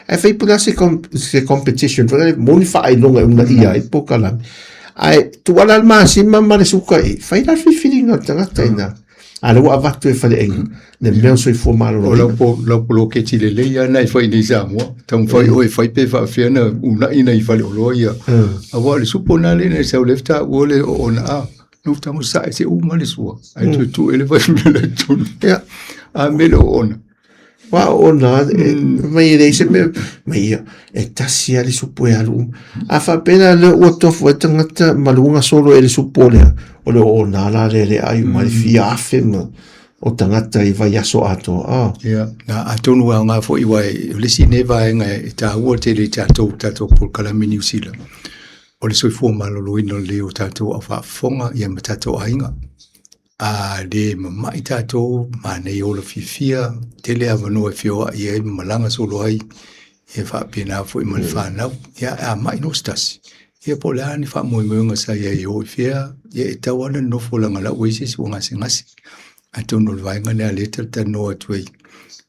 Ae fai po o le a se, se competition foi lele, mo ni faailoga e uunaia ai le polokalame. Ae tuu ala le masima ma le suka i, fai la le filifiliga a le tagata ina. A lea ua avatu e faleaiga le mea o soifua O maloloina. lau po lau poloketi lelei lava na e fai nei i Samoa. Taumafai oe e fai pe faapefea ona uunai nai faleoloa ia. Aua o le supo lena lea na sau lea faatoa le oona a. Na ou tago sae se uma le sua. Ae toe tuu ai le fuainumera i totonu. Ia. A mea le oona. Ua oona e, mai e leai se mea, mai ia, e tasi lava le supo e alu uma. A faapea la lea ua tofu ai tagata ma le uga solo e le supo lea, o le oona la lea le ai uma le fia afe ma o tagata i vaiaso atoa. Ah. Ia, na atonu e aoga foi aua o le isi nei vaega e taua tele i tatou, tatou polokalame i Niu Sila, o le soifua maloloina lelei o tatou au faafofoga ia ma tatou aiga. A le mamai tatou, manaia ola fiafia, tele avanoa e feoai ai ma malaga solo ai, ia faapena foi ma le fanau. Ia a mai loa se tasi, ia po o le a ni faamoemoega sa i ai e o i fea, ia e tatau lava ona nofo leaga o la ua i ai se isi ua gasegase. Atonu o le vaega lea o lea e talatalanoa atu ai.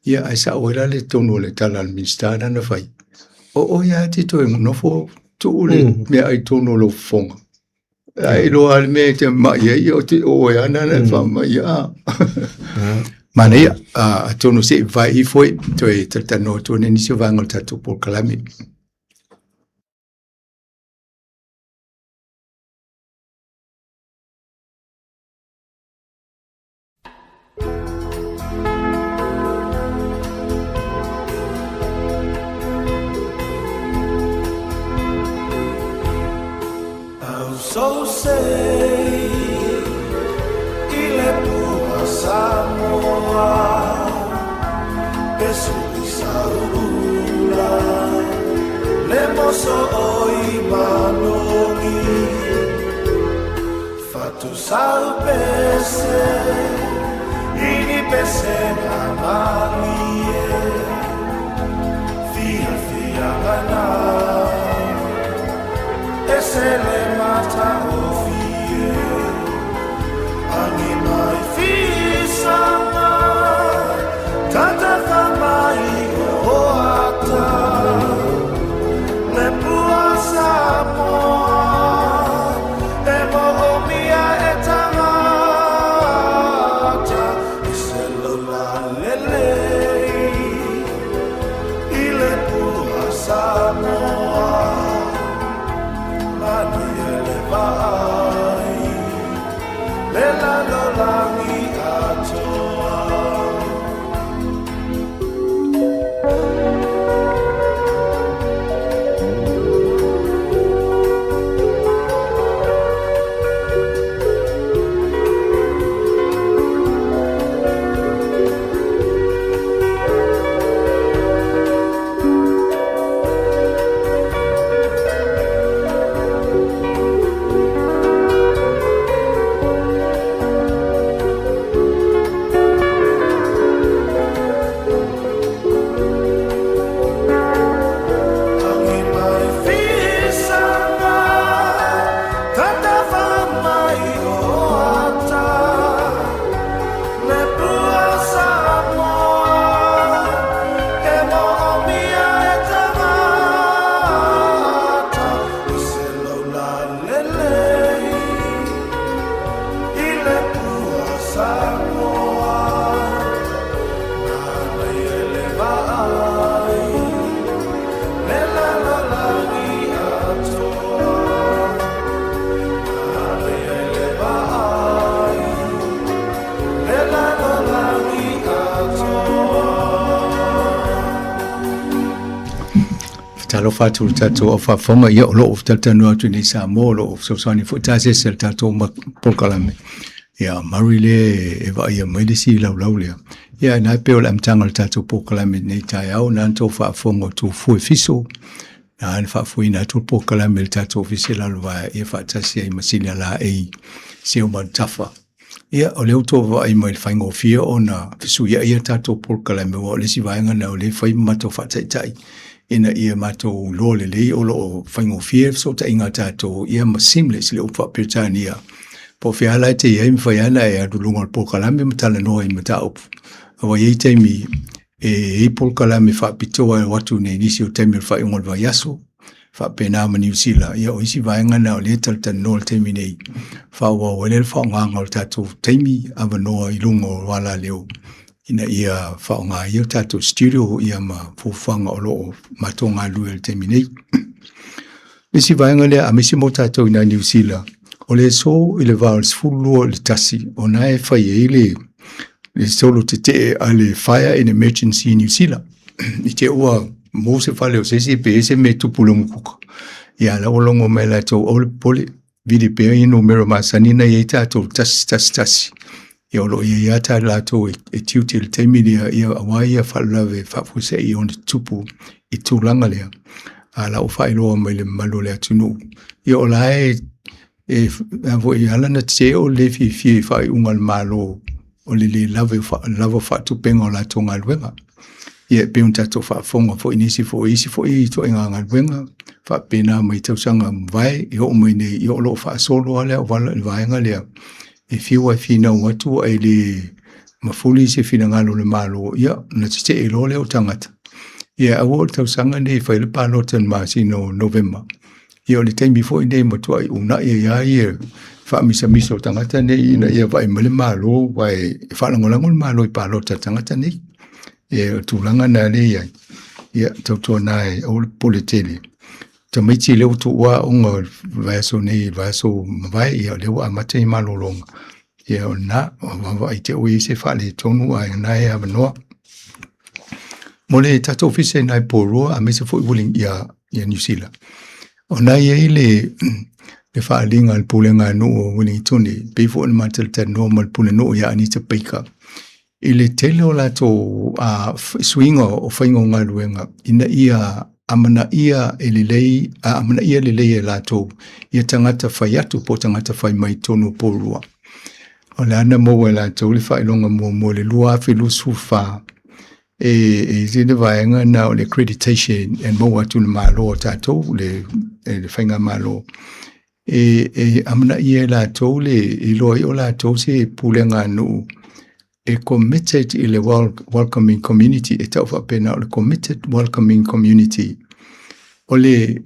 Ia ae sao ai la le tonu o le tala a le Minisita lana na fai, o oe lava e te toe nofo tuu le meaai i totonu o lou fofoga. Ae iloa lava le mea e te mai ai, o te oe lava lena e faamai a. Manaia, atonu se i vae ifo e toe talatalanoa atu ai nisi o vaega o le tatou polokalame. So say i le pua Samoa Pesu i sauula Le moso o i manogi Fatu sau pese Ini pese na malie Fia fia gana Ese le mata o fie Angi mai fisanga Tata mai o ata Le pua Samoa E mo o mia e tangata I se lola lelei I le pua Samoa Manu e le vaai Le lalolagi atoa. Angi mai fisanga Tata mai o ata Le pua Samoa E mo o mia e tangata I se lola lelei I le pua Samoa Nana e le vaai Le lalolagi atoa Nana e le vaai Le lalolagi atoa. Talofa atu i le tatou au faafofoga, ia o lo o talatalanoa atu nei Samoa, o lo o fesoasoani foi tasese a le tatou polokalame. Ia Murray lea e vaaia mai le isi laulau lea. Ia na e pei o le amataga o le tatou polokalame i lenei taeao, na na tou faafofoga o Tufue Fiso, na na faafoeina atu le polokalame i le tatou ofisa i Lalovaea, ia faatasi ai ma Sina Laei Seumanutafa. Ia, o lea ua tou vaavaai mai i le faigofie ona fesuiai a tatou polokalame, aua o le isi vaega lena o lea e fai ma matou faataitai ina ia matou iloa lelei o lo o faigofie le fesootaiga a tatou, ia ma seamless le upu faa-Peretania. Po o fea la e te i ai, mafai lava ona e alu i luga o le polokalame ma talanoa i mataupu. Aua e i ai taimi e i ai polokalame faapitoa e o atu nei i nisi o taimi o le faaiuga o le vaiaso, faapena ma Niu Sila. Ia, o isi vaega na o lea e talatalanoa i le taimi nei, faaauau ai lea le faaaogaga o le tatou taimi avanoa i luga o alaleo ina ia faaaoga ai o tatou studio ia ma fuafuaga o lo o matou galulue i le taimi nei. Le isi vaega lea, aemaise mo tatou i Niu Sila, o le aso i le va o le 12 i le 1, o na e fai ai le solo tetee a le Fire and Emergency New Zealand. I te ua mo se fale o se isi pe ese me tupu le mukuka. Ia la ua logo mai latou aua le popole, vili pea ia numera masani na i ai tatou 111. Ia o lo o i ai lava tā latou e tiute i le taimi lea, ia aua ia faalavelave faafuasei ona tupu i tulaga lea. A la ua faailoa mai le mamalu o le atunuu. Ia o la e foi ala na tetee o le fiafia i faaiuga a le Malo o le lē lava lava o faatupeina o latou galuega. Ia e pei ona tatou faafofoga foi i nisi foi isi foi ituaiga galuega faapena mai tausaga ua mavae e oo mai nei, ia o lo o faasolo lava le auala i le vaega lea e fiu lava e finau atu ae le mafuli se finagalo o le Malo, ia ona tetee loa lea o tagata. Ia aua o le tausaga lenei e fai ai le palota i le masina o Novema. Ia o le taimi foi lenei e matuai uunai ai lava ia faamisamisa o tagata nei ina ia vaai mai le Malo, aua e faalagolago le Malo i palota a tagata nei. Ia o le tulaga lena lea e i ai, ia tautuana e aua le popole tele. Tamaiti lea ua tuua aoga o le vaiaso nei i le vaiaso ua mavae, ia o lea ua amata i malologa. Ia o lena, ua vaavaai te i ai se faaletonu ae o lena e avanoa. Mo le tatou ofisa i nai Porirua aemaise foi Willing ia Niu Sila. O na i ai le le faaaliga a le pulega a nuu o Ueligitone, pei foi ona ma talatalanoa ma le pulenuu ia Anita Baker i le tele o latou suiga o faiga o galuega ina ia amanaia e lelei, amanaia lelei e latou ia tagata fai atu po o tagata fai mai i totonu o Porirua. O le a na maua e latou le faailoga muamua i le 2024, e i ai le vaega lena o le accreditation e maua atu i le Malo a tatou, le Faigamalo, e amanaia e latou le iloa ai o latou se pulega a nuu e committed i le welcoming community, e tau faapena o le committed welcoming community. O le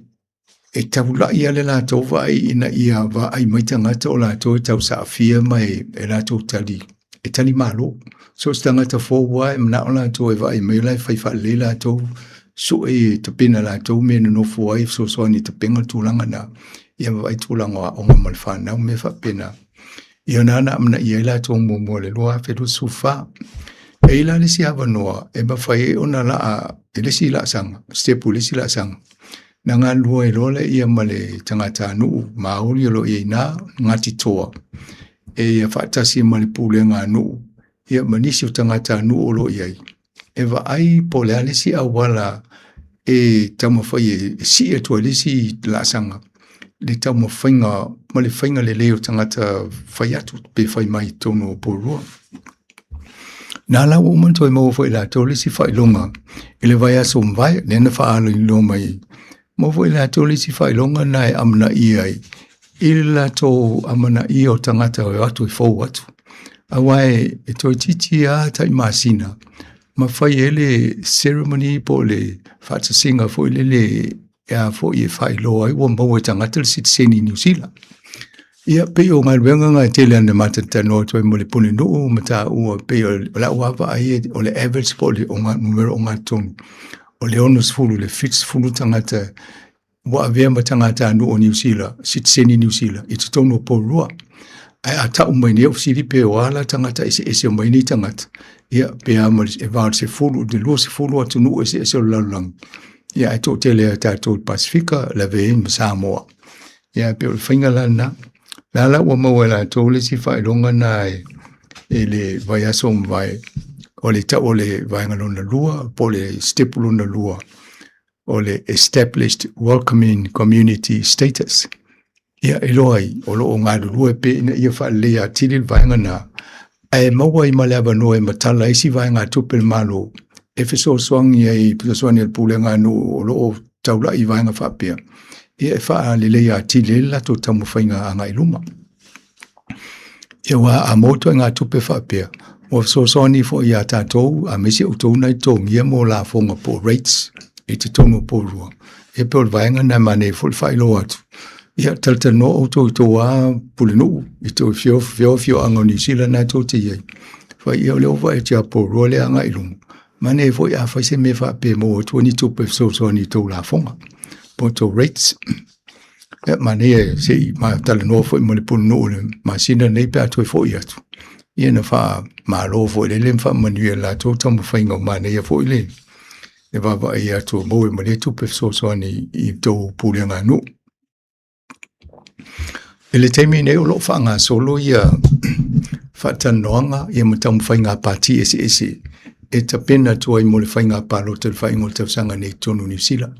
e taulai lava le latou vaai ina ia vaai mai tagata o latou e tausaafia ma e latou tali, e tali malo. So o se tagata fou lava e manao latou e vaai mai o la e fai faalelei latou, sue e tapena e latou mea e nonofo ai, fesoasoani e tapena le tulaga lena, ia ma vaai tulaga o aoga mo le fanau ma mea faapena. Ia na na amanaia ai latou muamua i le 2024. E i ai la le isi avanoa e mafai ai ona laa i le isi laasaga, step i le isi laasaga, na galulue ai loa lea ma le tagatanuu Māori o lo o i ai i ina, Ngāti Toa, e ia faatasi ma le pulega a nuu ia ma nisi o tagatanuu o lo o i ai, e vaai po o le a le isi auala e taumafai e sii atu ai le isi laasaga le taumafaiga ma le faiga lelei o tagata fai atu pe fai mai i totonu o Porirua. Na la ua uma ona toe maua foi e latou le isi faailoga i le vaiaso ua mavae, lea na faalauiloa mai, maua foi e latou le isi faailoga lena e amanaia ai i le latou amanaia o tagata e o atu e fou atu. Aua e toeitiiti lava tai masina ma fai ai le ceremony po o le faatasiga foi lele e a foi e faailoa ai ua maua e tagata le sitiseni i Niu Sila. Ia, pei o galuega na e tele lava ina ma talatalanoa atu ai ma le pulenuu ma taua pei o lau lava vaai o le average po o le numera ogatotonu o le 60 i le 70 tagata ua avea ma tagatanuu o Niu Sila, sitiseni Niu Sila i totonu o Porirua. Ae a tau mai nei, au fesili pe o a la tagata eseese o mai nei tagata, ia pe a ma le va o le 10 i le 20 atunuu eseese o le lalolagi, ia ae toatele lava tatou i le Pasefika, lavea ai ma Samoa. Ia pei o le faiga la lena. O la la ua maua e latou le isi faailoga lena i le vaiaso ua mavae, o le tau o le vaega lona lua po o le step lona lua o le Established Welcoming Community Status. Ia, e iloa ai, o lo o galulue pea ina ia faaleleia atili le vaega lena, ae maua ai ma le avanoa e matala ai isi vaegatupe a le Malo e fesoasoani ai, fesoasoani a le pulega a nuu o lo o taulai i vaega faapea, ia e faaleleia atili ai le latou taumafaiga agai i luma. Ia aua a maua ituaiga tupe faapea, ua fesoasoani foi iā tatou aemaise outou na e totogia mo lafoga po o rates i totonu o Porirua. Ia pei o le vaega lena e manaia foi le faailoa atu. Ia talatalanoa outou i tou lava pulenuu, i tou afioaga o Niu Sila lena tou te i ai. Fai ia o lea ua vaai atu ia Porirua lea e agai i luma, manaia foi a fai se mea faapea e maua atu ai ni tupe e fesoasoani i tou lafoga po o tou rates. Ia manaia se i talanoa foi ma le pulenuu i le masina lenei pe a toe foi atu, ia na faamalo foi lele ma faamanuia i le latou taumafaiga ua manaia foi le vaavaai atu ua maua ma lea tupe fesoasoani i tou pulega a nuu. I le taimi nei o lo o faagasolo ia faatalanoaga ia ma taumafaiga a pati eseese e tapena atu ai mo le faiga palota i le faaiuga o le tausaga nei i totonu o Niu Sila.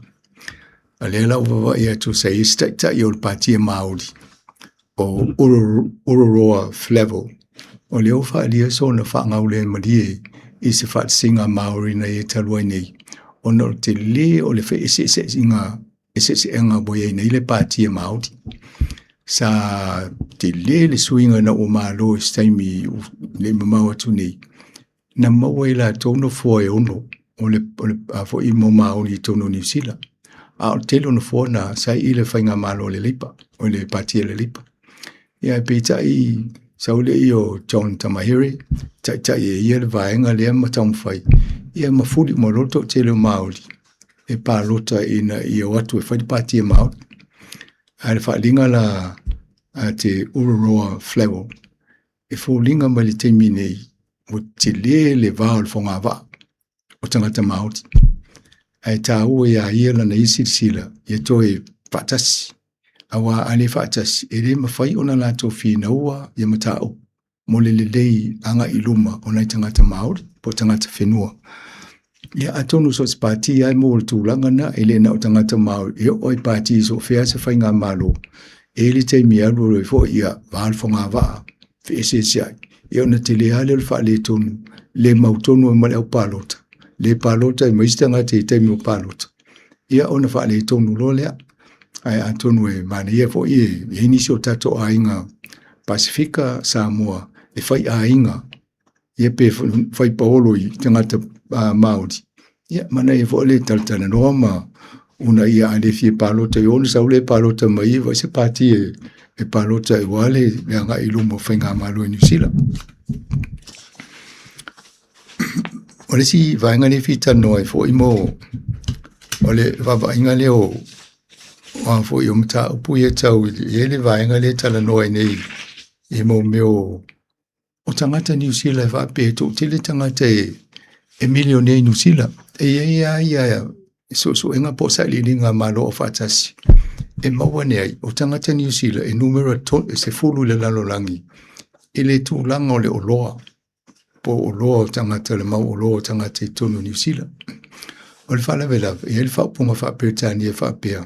A lea la ua vaavaai atu sa i ai se taitai o le Pati Māori o Ururoa Flavell, o lea ua faaalia sona faagaulemalie i se faatasiga Māori na ia talu ai nei, ona o le tele o le feeseeseaiga eseeseaiga ua i ai nei le Pati Māori. Sa tele le suiga ina ua malo i se taimi le i mamao atu nei, na maua e latou nofoa e 6 o le a foi mo Māori i totonu o Niu Sila. A o le tele o nofoa na sa i le faigamalo a le Leipa, o le Pati a le Leipa. Ia ae peitai sau le i o John Tamahere, taitai e ia le vaega lea ma taumafai, ia ma fuli uma loa le toatele o Māori e palota ina ia o atu e fai le Pati a Māori. Ae le faaaliga la a te Ururoa Flavell, e foliga mai le taimi nei ua tele le va o le fogavaa o tagata Māori, ae taua iā ia lana ia silasila ia toe faatasi. Aua a le faatasi, e le mafai ona latou finaua ia mataupu mo le lelei agai i luma o nai tagata Māori po o tagata whenua. Ia atonu so o se pati lava e maua i le tulaga lena, e le na o tagata Māori, e oo lava i pati so o fea se faigamalo, e i ai le taimi e alu alu ai foi, ia va le fogavaa, feeseeseai, ia ona tele lava lea o le faaletonu, le mautonu ai ma le aupalota, le palota ai ma isi tagata i taimi o palota, ia ona faaletonu loa lea. Ae atonu e manaia foi e i ai nisi o tatou aiga Pasefika, Samoa, e fai aiga, ia pe fai paolo i tagata Māori, ia manaia foi le talatalanoa ma uunaia a le fia palota i o ona sau lea e palota mai i i, vaai se pati e palota ai aua le agai i luma o faigamalo i Niu Sila. O le isi vaega lea e fia talanoa ai foi mo o le vaavaaiga lea o a foi o mataupu ia tau i i le vaega lea e talanoa ai nei i mo mea o tagata Niu Sila e faapea e toatele tagata e milionea i Niu Sila. E i ai lava ia suesuega po o sailiiliga a Malo Aufaatasi e maua ane ai, o tagata Niu Sila e numera 10 i le lalolagi i le tulaga o le oloa, po o oloa o tagata, le mau oloa o tagata i totonu o Niu Sila. O le faalavelave, e i ai le faaupuga faa-Peretania e faapea,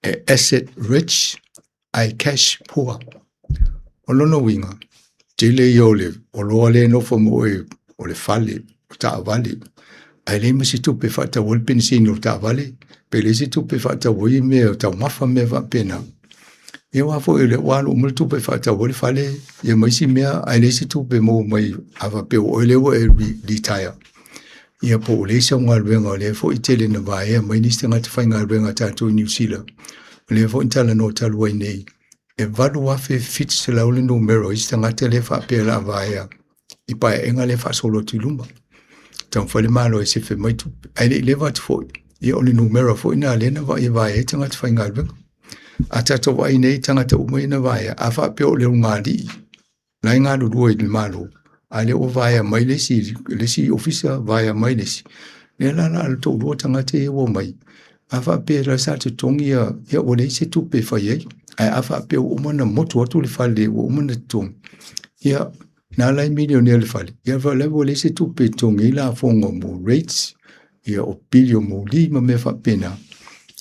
e asset rich ae cash poor. O lona uiga, tele ia o le oloa lea e nofo ma oe, o le fale, o taavale, ae leai ma se tupe e faatau ai le penisini o le taavale, pe leai se tupe e faatau ai mea taumafa ma mea faapena. Ia aua foi o lea ua alu uma le tupe e faatau ai le fale, ia ma isi mea, ae leai se tupe e maua mai a faapea o oe lea ua e retire. Ia po ua leai sau galuega, o lea foi e tele ina vaea mai nisi tagata faigaluega a tatou i Niu Sila. O lea foi na talanoa talu ai nei, e 8,700 le numera o isi tagata lea e faapea o le a vaea i paeaiga lea e faasolo atu i luma. Taumafai le Malo e sefe mai tupe, ae le i leva atu foi, ia o le numera foi lena lea na vaai e vaea ai tagata faigaluega. A tatou vaai nei i tagata uma ia na vaea, a faapea o le ulugalii la e galulue i le Malo, a lea ua vaea mai le isi, le isi ofisa, vaea mai le isi, lea la o le a toalua tagata ia ua omai, a faapea la sa totogi ia, ia ua leai se tupe e fai ai. Ae a faapea ua uma ona motu atu le fale, ua uma ona totogi, ia na la e milionea le fale, ia la ua leai se tupe e totogi ai lafoga mo rates, ia o pili o moli ma mea faapena.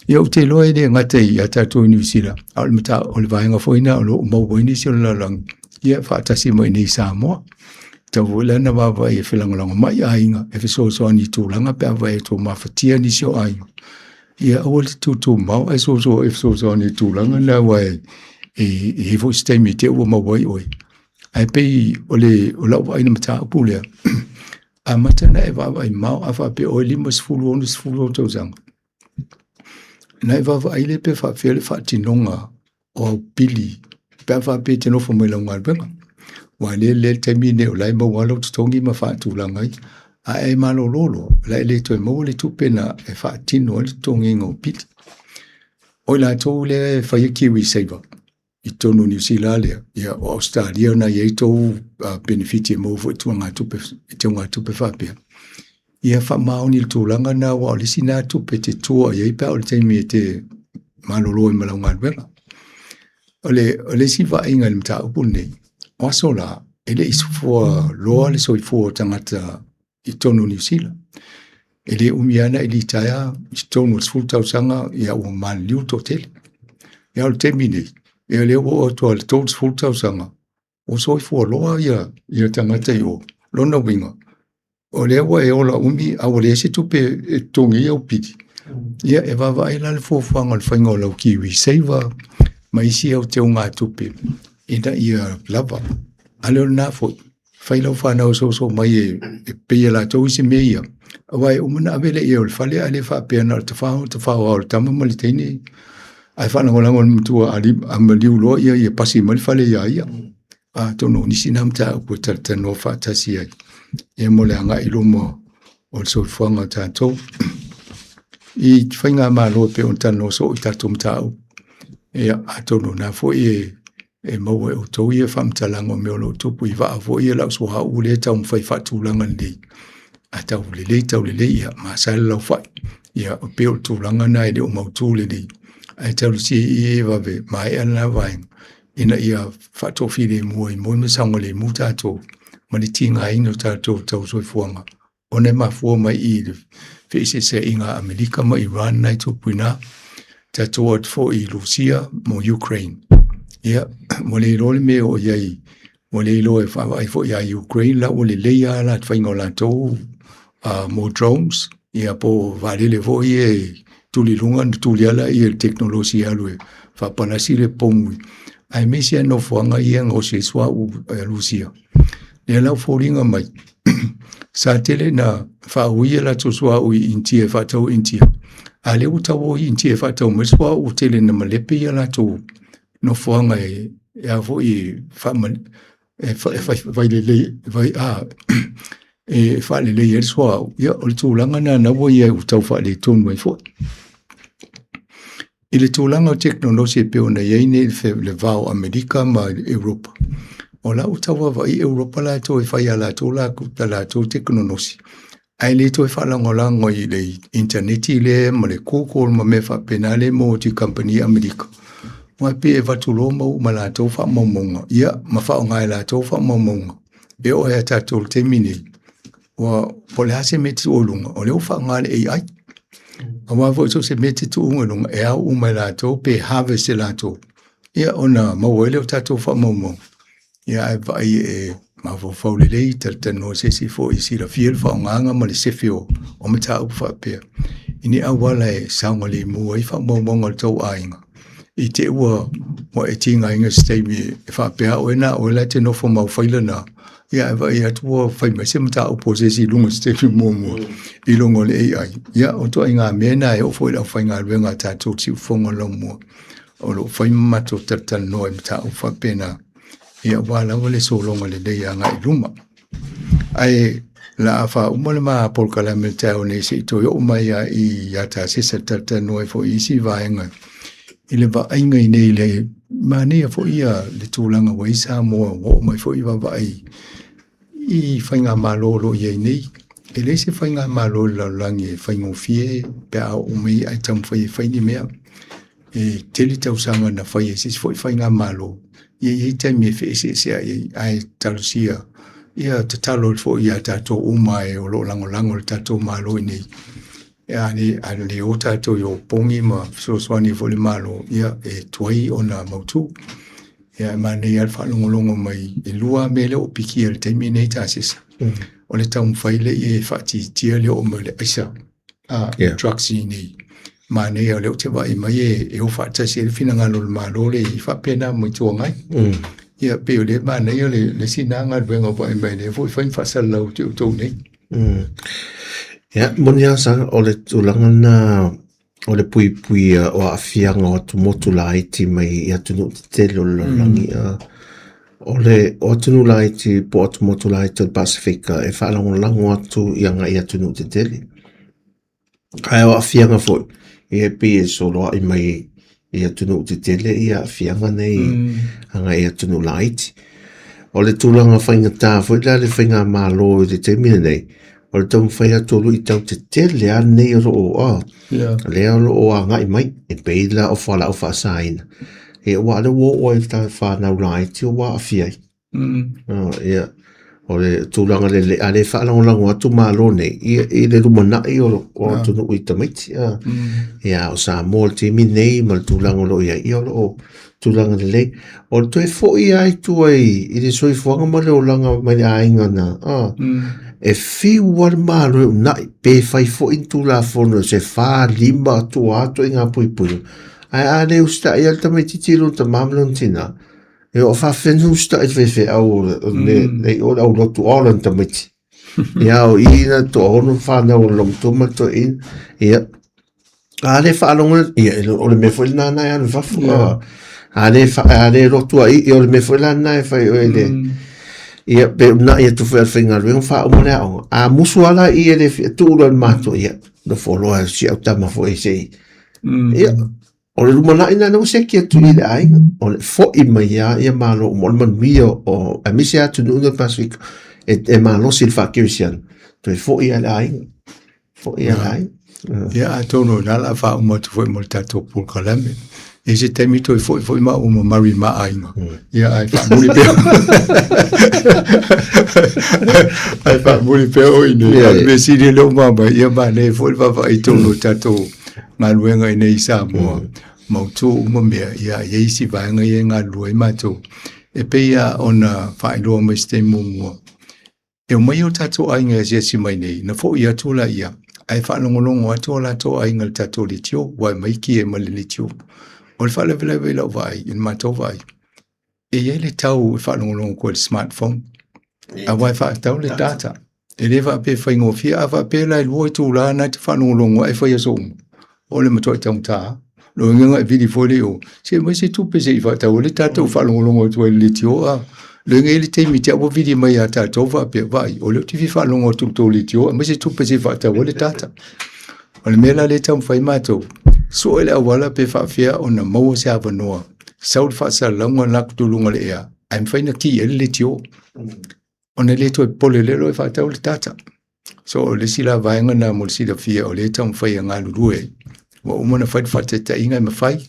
Ia ou te iloa e le gata ia tatou i Niu Sila, a o le mata, o le vaega foi lena o lo o maua ai nisi o le lalolagi, ia faatasi mai i inei i Samoa. Tatau foi la ona vaavaai e felagolagomai aiga e fesoasoani i tulaga pe a vaai atu ua mafatia nisi o aiga. Ia aua le tutumao ae soso e fesoasoani i tulaga na aua e i ai foi se taimi e te i ua maua ai oe. Ae pei o le o lau vaai i le mataupu lea, amata ona e vaavaai mamao a faapea o oe e 50, 60 ou tausaga, ona e vaavaai lea pe faapefea le faatinoga o au pili pe a faapea e te nofo mai i lau galuega. Aua o lea le taimi lenei o la e maua lava lou totogi ma faatulaga ai. A e malolo loa, o le a e le toe maua le tupe na e faatino ai le totogiina o pili. O i latou lea e faia Kiwi Saver, i totonu o Niu Sila lea, ia o Ausetalia na i ai tou penefiti e maua foi i tugatupe, i teugatupe faapea. Ia faamaoni i le tulaga lena aua o le isi lena tupe e te tua i ai pe a oo i le taimi e te malolo ai ma lau galuega. O le isi vaaiga i le mataupu lenei, o aso la, e le i soifua loa le soifua o tagata i totonu o Niu Sila. E le umi lava ona e litaea i totonu o le 10 tausaga, ia ua maliliu le toatele. Ia o le taimi nei, ia lea ua oo atu lava i le 30 tausaga, ua soifua loa ia tagata i o. Lona uiga, o lea ua e ola umi a ua leai se tupe e totogi ai au pili. Ia e vaavaai la le fuafuaga o le faiga o lau Kiwi Saver ma isi au teugatupe ina ia lava. A le o lena foi, fai lau fanau e soso mai e pei e latou isi mea ia, aua e uma ona ave le ie o le fale ae le faapea na o le tafao tafao lava o le tama ma le teine, ae faalagolago i le matua a maliu loa ia ia pasi mai le fale ia ia. Atonu o nisi na mataupu e talatalanoa faatasi ai ia mo le agai i luma o le soifuaga o tatou. I faigamalo e pei ona talanoa soo i tatou mataupu, ia atonu o lena foi e maua e outou ia faamatalaga o mea o lo o tupu i vaa foi ia lau suauu lea e taumafai e faatulaga lelei, a tau lelei tau lelei, ia masaa le laufai. Ia e pei o le tulaga lena e le o mautu lelei. Ae talosia i e vave maea lena vaega ina ia faatoafilemu ai moi ma saogalemu tatou ma le tigaina o tatou tau soifuaga ona e mafua mai i le feeseeseaiga a Amerika ma Iran na e tupu i ina. Tatou o atu foi i Rusia ma Ukraine. Ia, ua le iloa le mea e oo i ai, ua le iloa e vaavaai foi ia Ukraine la ua lelei lava le faiga o latou mo drones, ia po o vaalele foi ia e tuli i luga ona tuli lava lea e le tekonolosi e alu e faapalasi le pomu, aemaise lava nofoaga ia e gaosi ai suauu a Rusia. Lea la ua foliga mai, sa tele ina faaui a latou suauu i Initia e faatau i Initia, a o lea ua tau o i Initia e faatau mai suauu ua tele ina malepe a latou nofoaga e a foi e fai lelei e faalelei ai le suauu. Ia, o le tulaga lena na ua i ai ua tau faaletonu ai foi. I le tulaga o tekonolosi e pei ona i ai nei le va o Amerika ma Europa, o la ua tau vaavaai Europa latou e fai ia latou latou tekonolosi, ae le toe faalagolago i le initaneti lea ma le Google ma mea faapena lea e maua atu i kamupani Amerika. Aua e pei e avatu loa ma uma e latou faamaumauga, ia ma faaaoga e latou faamaumauga. E oo lava ia tatou i le taimi nei, ua po o le a se mea e te tuu i luga, o lea ua faaaoga le AI. Aua foi so o se mea e te tuuina i luga, e ao uma e latou pe harvest e latou, ia ona maua ai lea o tatou faamaumauga. Ia ae vaai e mafaufau lelei, talatalanoa i se isi foi e silafia le faaaogaina ma le sefe o mataupu faapea, i ni auala e saogalemu ai faamaumauga o le tou aiga, i te i ua e tigaina i se taimi e faapea lava oe na o oe la e te nofo ma au faila na, ia ae vaai atu ua fai mai se mataupu a se isi i luga o se taimi muamua i luga o le AI. Ia, o ituaiga mea na e oo foi i le aufaigaluega a tatou i siufofoga o le laumua, o lo o fai ma matou talatalanoa i mataupu faapena, ia aua lava le sologa lelei agai i luma. Ae o le a faauma le ma polokalame i le taeao nei se i toe oo mai lava ia Tasesa e talatalanoa ai foi i isi vaega i le vaaiga i inei i le manaia foi ia le tulaga ua i ai Samoa ua oo mai foi vaavaai i faigamalo o lo o i ai nei. E leai se faigamalo i le lalolagi e faigofie pe a oo mai ae taumafai e fai ni mea. E tele tausaga na fai e se isi foi faigamalo, ia e i ai taimi e feeseeseai ai, ae talosia ia tatalo foi ia tatou uma e o lo o lagolago i le tatou Malo i inei. A le o tatou i opogi ma fesoasoani foi i le Malo, ia e tuai ona mautu. Ia e manaia lava le faalogologo mai, e 2 lava mea lea ua pikia i le taimi lenei Tasesa. O le taumafai lea e faatiatia le oo mai o le aisa drugs i inei. Manaia o lea ou te vaai mai e o faatasi ai le finagalo o le Malo lea e i ai faapena ma Itu Agai. Ia pei o lea e manaia le isi lena galuega ua vaai mai lea foi fai ma faasalalau atu i outou nei. Ia, moni lava sa, o le tulaga lena o le puipuia o aafiaga o atumotu laiti mai i atunuu tetele o le lalolagi. O le o atunuu laiti po o atumotu laiti o le Pasefika e faalagolago atu i agai i atunuu tetele. Ae o aafiaga foi, ia e pei e soloai mai i atunuu tetele ia aafiaga nei agai i atunuu laiti. O le tulaga faigata foi la le faigamalo i le taimi lenei, o le taumafai atu o luitau tetele lava nei o lo o lea o lo o agai mai, e pei la o fualaau faasaina. Ia aua o lea ua oo lava i fanau laiti ua aafia ai. Ia, o le tulaga lelei, a le faalagolago atu Malo nei, ia, i le lumanai o atunuu i tamaiti. Ia, o Samoa i le taimi nei ma le tulaga o lo o i ai, ia o lo o tulaga lelei. O le toe foi lava i tua i le soifuaga ma le olaga mai le aiga na, e fiu lava le Malo e uunai, pe fai foi ni Tulafono se 4, 5 tua atu i ngā puipuiga. Ae a le usitai lava le tamaitiiti i lona tama ma lona tina, E o faafefea usitai le faifeau o le nei o le aulotu o lona tamaiti. Ia o i na toaono whanau o le matua ma le toeaina. Ia, a le faalogo, ia, o le mea foi lena na e alu i fafo. A le, a le lotu ai, ia o le mea foi la lena e fai oe le... Ia, pe uunai atu foi a le faigaluega faauma le aoga. A musu lava la i e le fia tuu loa i le matua, ia, nofo loa si au tama foi se i. Ia, O le lumanai lena ua seki atu i le aiga, o le foi mai lava ia Malo uma, o le manuia o, aemaise lava atunuu nei o le Pasefika, e malosi i le faakerisiano, toe foi lava i le aiga, foi lava i le aiga. Ia, atonu o lena o le a faauma atu foi mo le tatou polokalame. E se taimi toe foi foi ma uma mari ma aiga. Ia ae faamuli pea. Ae faamuli pea o i nei. A o le mea sili e le o mama, ia manaia foi le vaavaai i totonu o tatou galuega i nei i Samoa. Mautu uma mea, ia e i ai isi vaega ia e galulue ai matou. E pei lava ona faailoa mai i se taimi muamua, e omai o tatou aiga e asiasi mai nei, na foi atu laia, ae faalogologo atu o latou aiga i le tatou leitio, ua aumai ki e ma le leitio. O le faalavelave i lau vaai, i le matou vaai, e i ai le tau e faalogologo atu ai i le smartphone, aua e faatatau le data. E le faapea e faigofie, a faapea la e 2 itula na e te faalogologo ai e fai aso uma, o le matuai taugata lava. Lona uiga e vili foi le o, se aumai se tupe se i faatau ai le tatou faalogologo atu ai i le leitio a. Lona uiga e i ai le taimi te i ua vili mai ia tatou faapea, vaai, o lea ou te fia faalogo atu i le tou leitio, aumai se tupe se i faatau ai le data. O le mea la lea e taumafai matou, sue le auala pe faapefea ona maua se avanoa, sau le faasalalauga la atu i luga o le ea, ae mafai ona ki ai le leitio. Ona le toe popole lea loa e faatau le data. So o le isi la vaega lena mo le silafia o lea e taumafai e galulue ai. Ua uma ona fai le faataitaiga e mafai,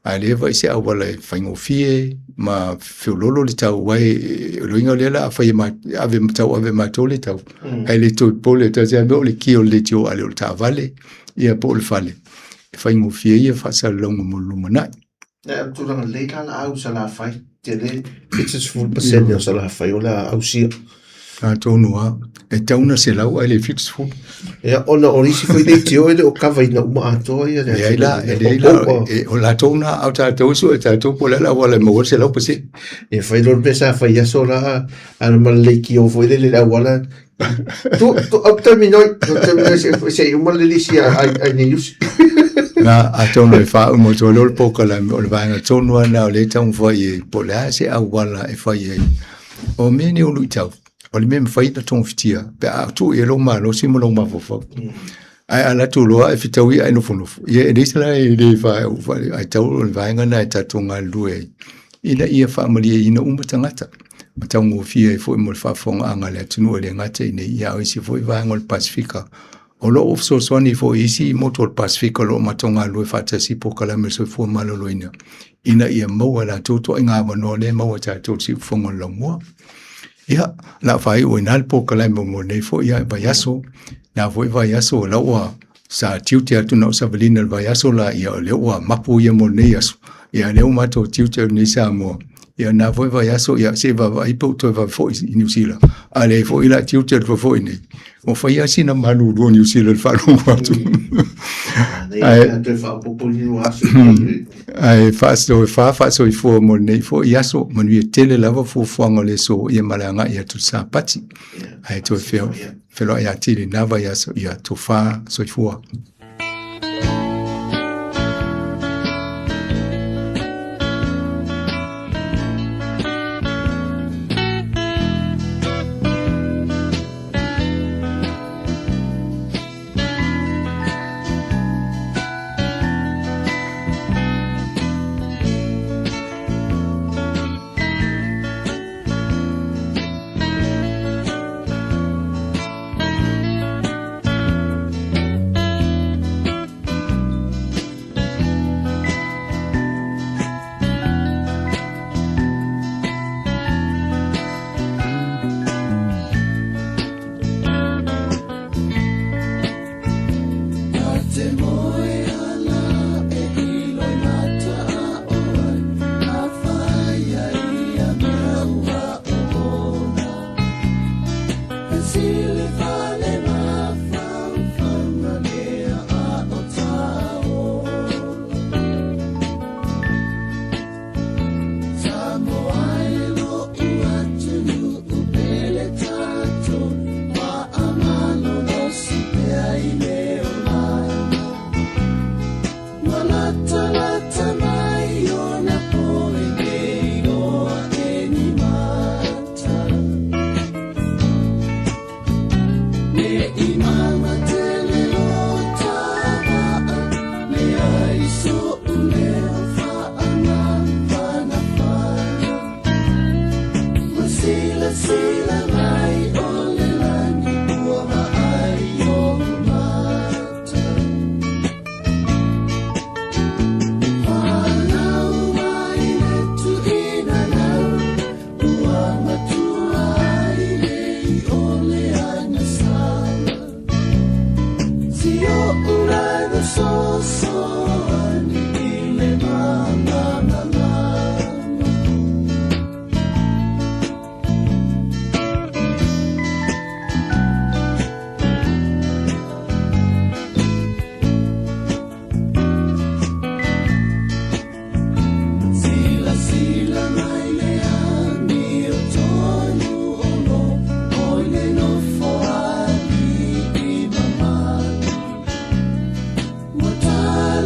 ae le vaai se auala e faigofie ma feololo le tau, aua o le uiga o lea o le a fai e ave tau ave e matou le tau, ae le toe popole tasi lava mea o le ki o le leitio a le o le taavale ia po o le fale, e faigofie ai ia faasalalauga mo le lumanai. Ia, o le tulaga lelei la la au Salafai, tele 70% o Salafai o le a ausia. Atonu lava, e tatau ona 100 ae le 70. Ia, ona o isi foi leitio e le o kavaina uma atoa ia le Leai la, e leai la, o latou na, a o tatou e sue e tatou po o le a le auala e maua ai le 100%. Ia fai loa le mea sa fai aso la, a ma le leitio foi lele i le auala, Tu, tu, au terminoi, tu terminoi se, se i uma le lisi a, a, a nei usi. Na, atonu e faauma atu ai loa le polokalame, o le vaega tonu lava lena o lea e taumafai ai, po o le a se auala e fai ai. O mea nei o luitau, o le mea e mafai ona togafitia pe a tuu i ai lou malosi ma lou mafaufau. Ae a alu atu loa e fetaui ae nofonofo, ia e leai se la e le ae tatau o le vaega lena e tatou galulue ai, ina ia faamalieina uma tagata ma taugofie ai foi mo le faafofogaaga a le atunuu e le gata i inei, a o isi foi vaega o le Pasefika. O lo o fesoasoani foi i isi motu o le Pasefika o lo o matou galulue faatasi i polokalame o le soifua maloloina, ina ia maua e latou ituaiga avanoa lea e maua e tatou i le siufofoga o le laumua. Ia, o le a faaiu ai i ina le polokalame mo lenei foi vaiaso. Na foi vaiaso o la ua sa tiute atu na o savalina i le vaiaso la, ia o lea ua mapu ia mo lenei aso. Ia lea ua matou tiute atu nei i Samoa. Ia na foi vaiaso, ia se i vaavaai pe ou toe vave foi i Niu Sila. A leai foi la tiute atu foi nei. Ua fai lava sina malulu o Niu Sila i le faalogo atu. Ae faasoifua faasoifua mo lenei foi aso. Manuia tele lava fuafuaga o le aso ia ma le agai atu i le Sapati. Ae toe feiloai atili i lena vaiaso. Ia tofa soifua.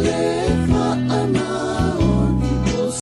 Le.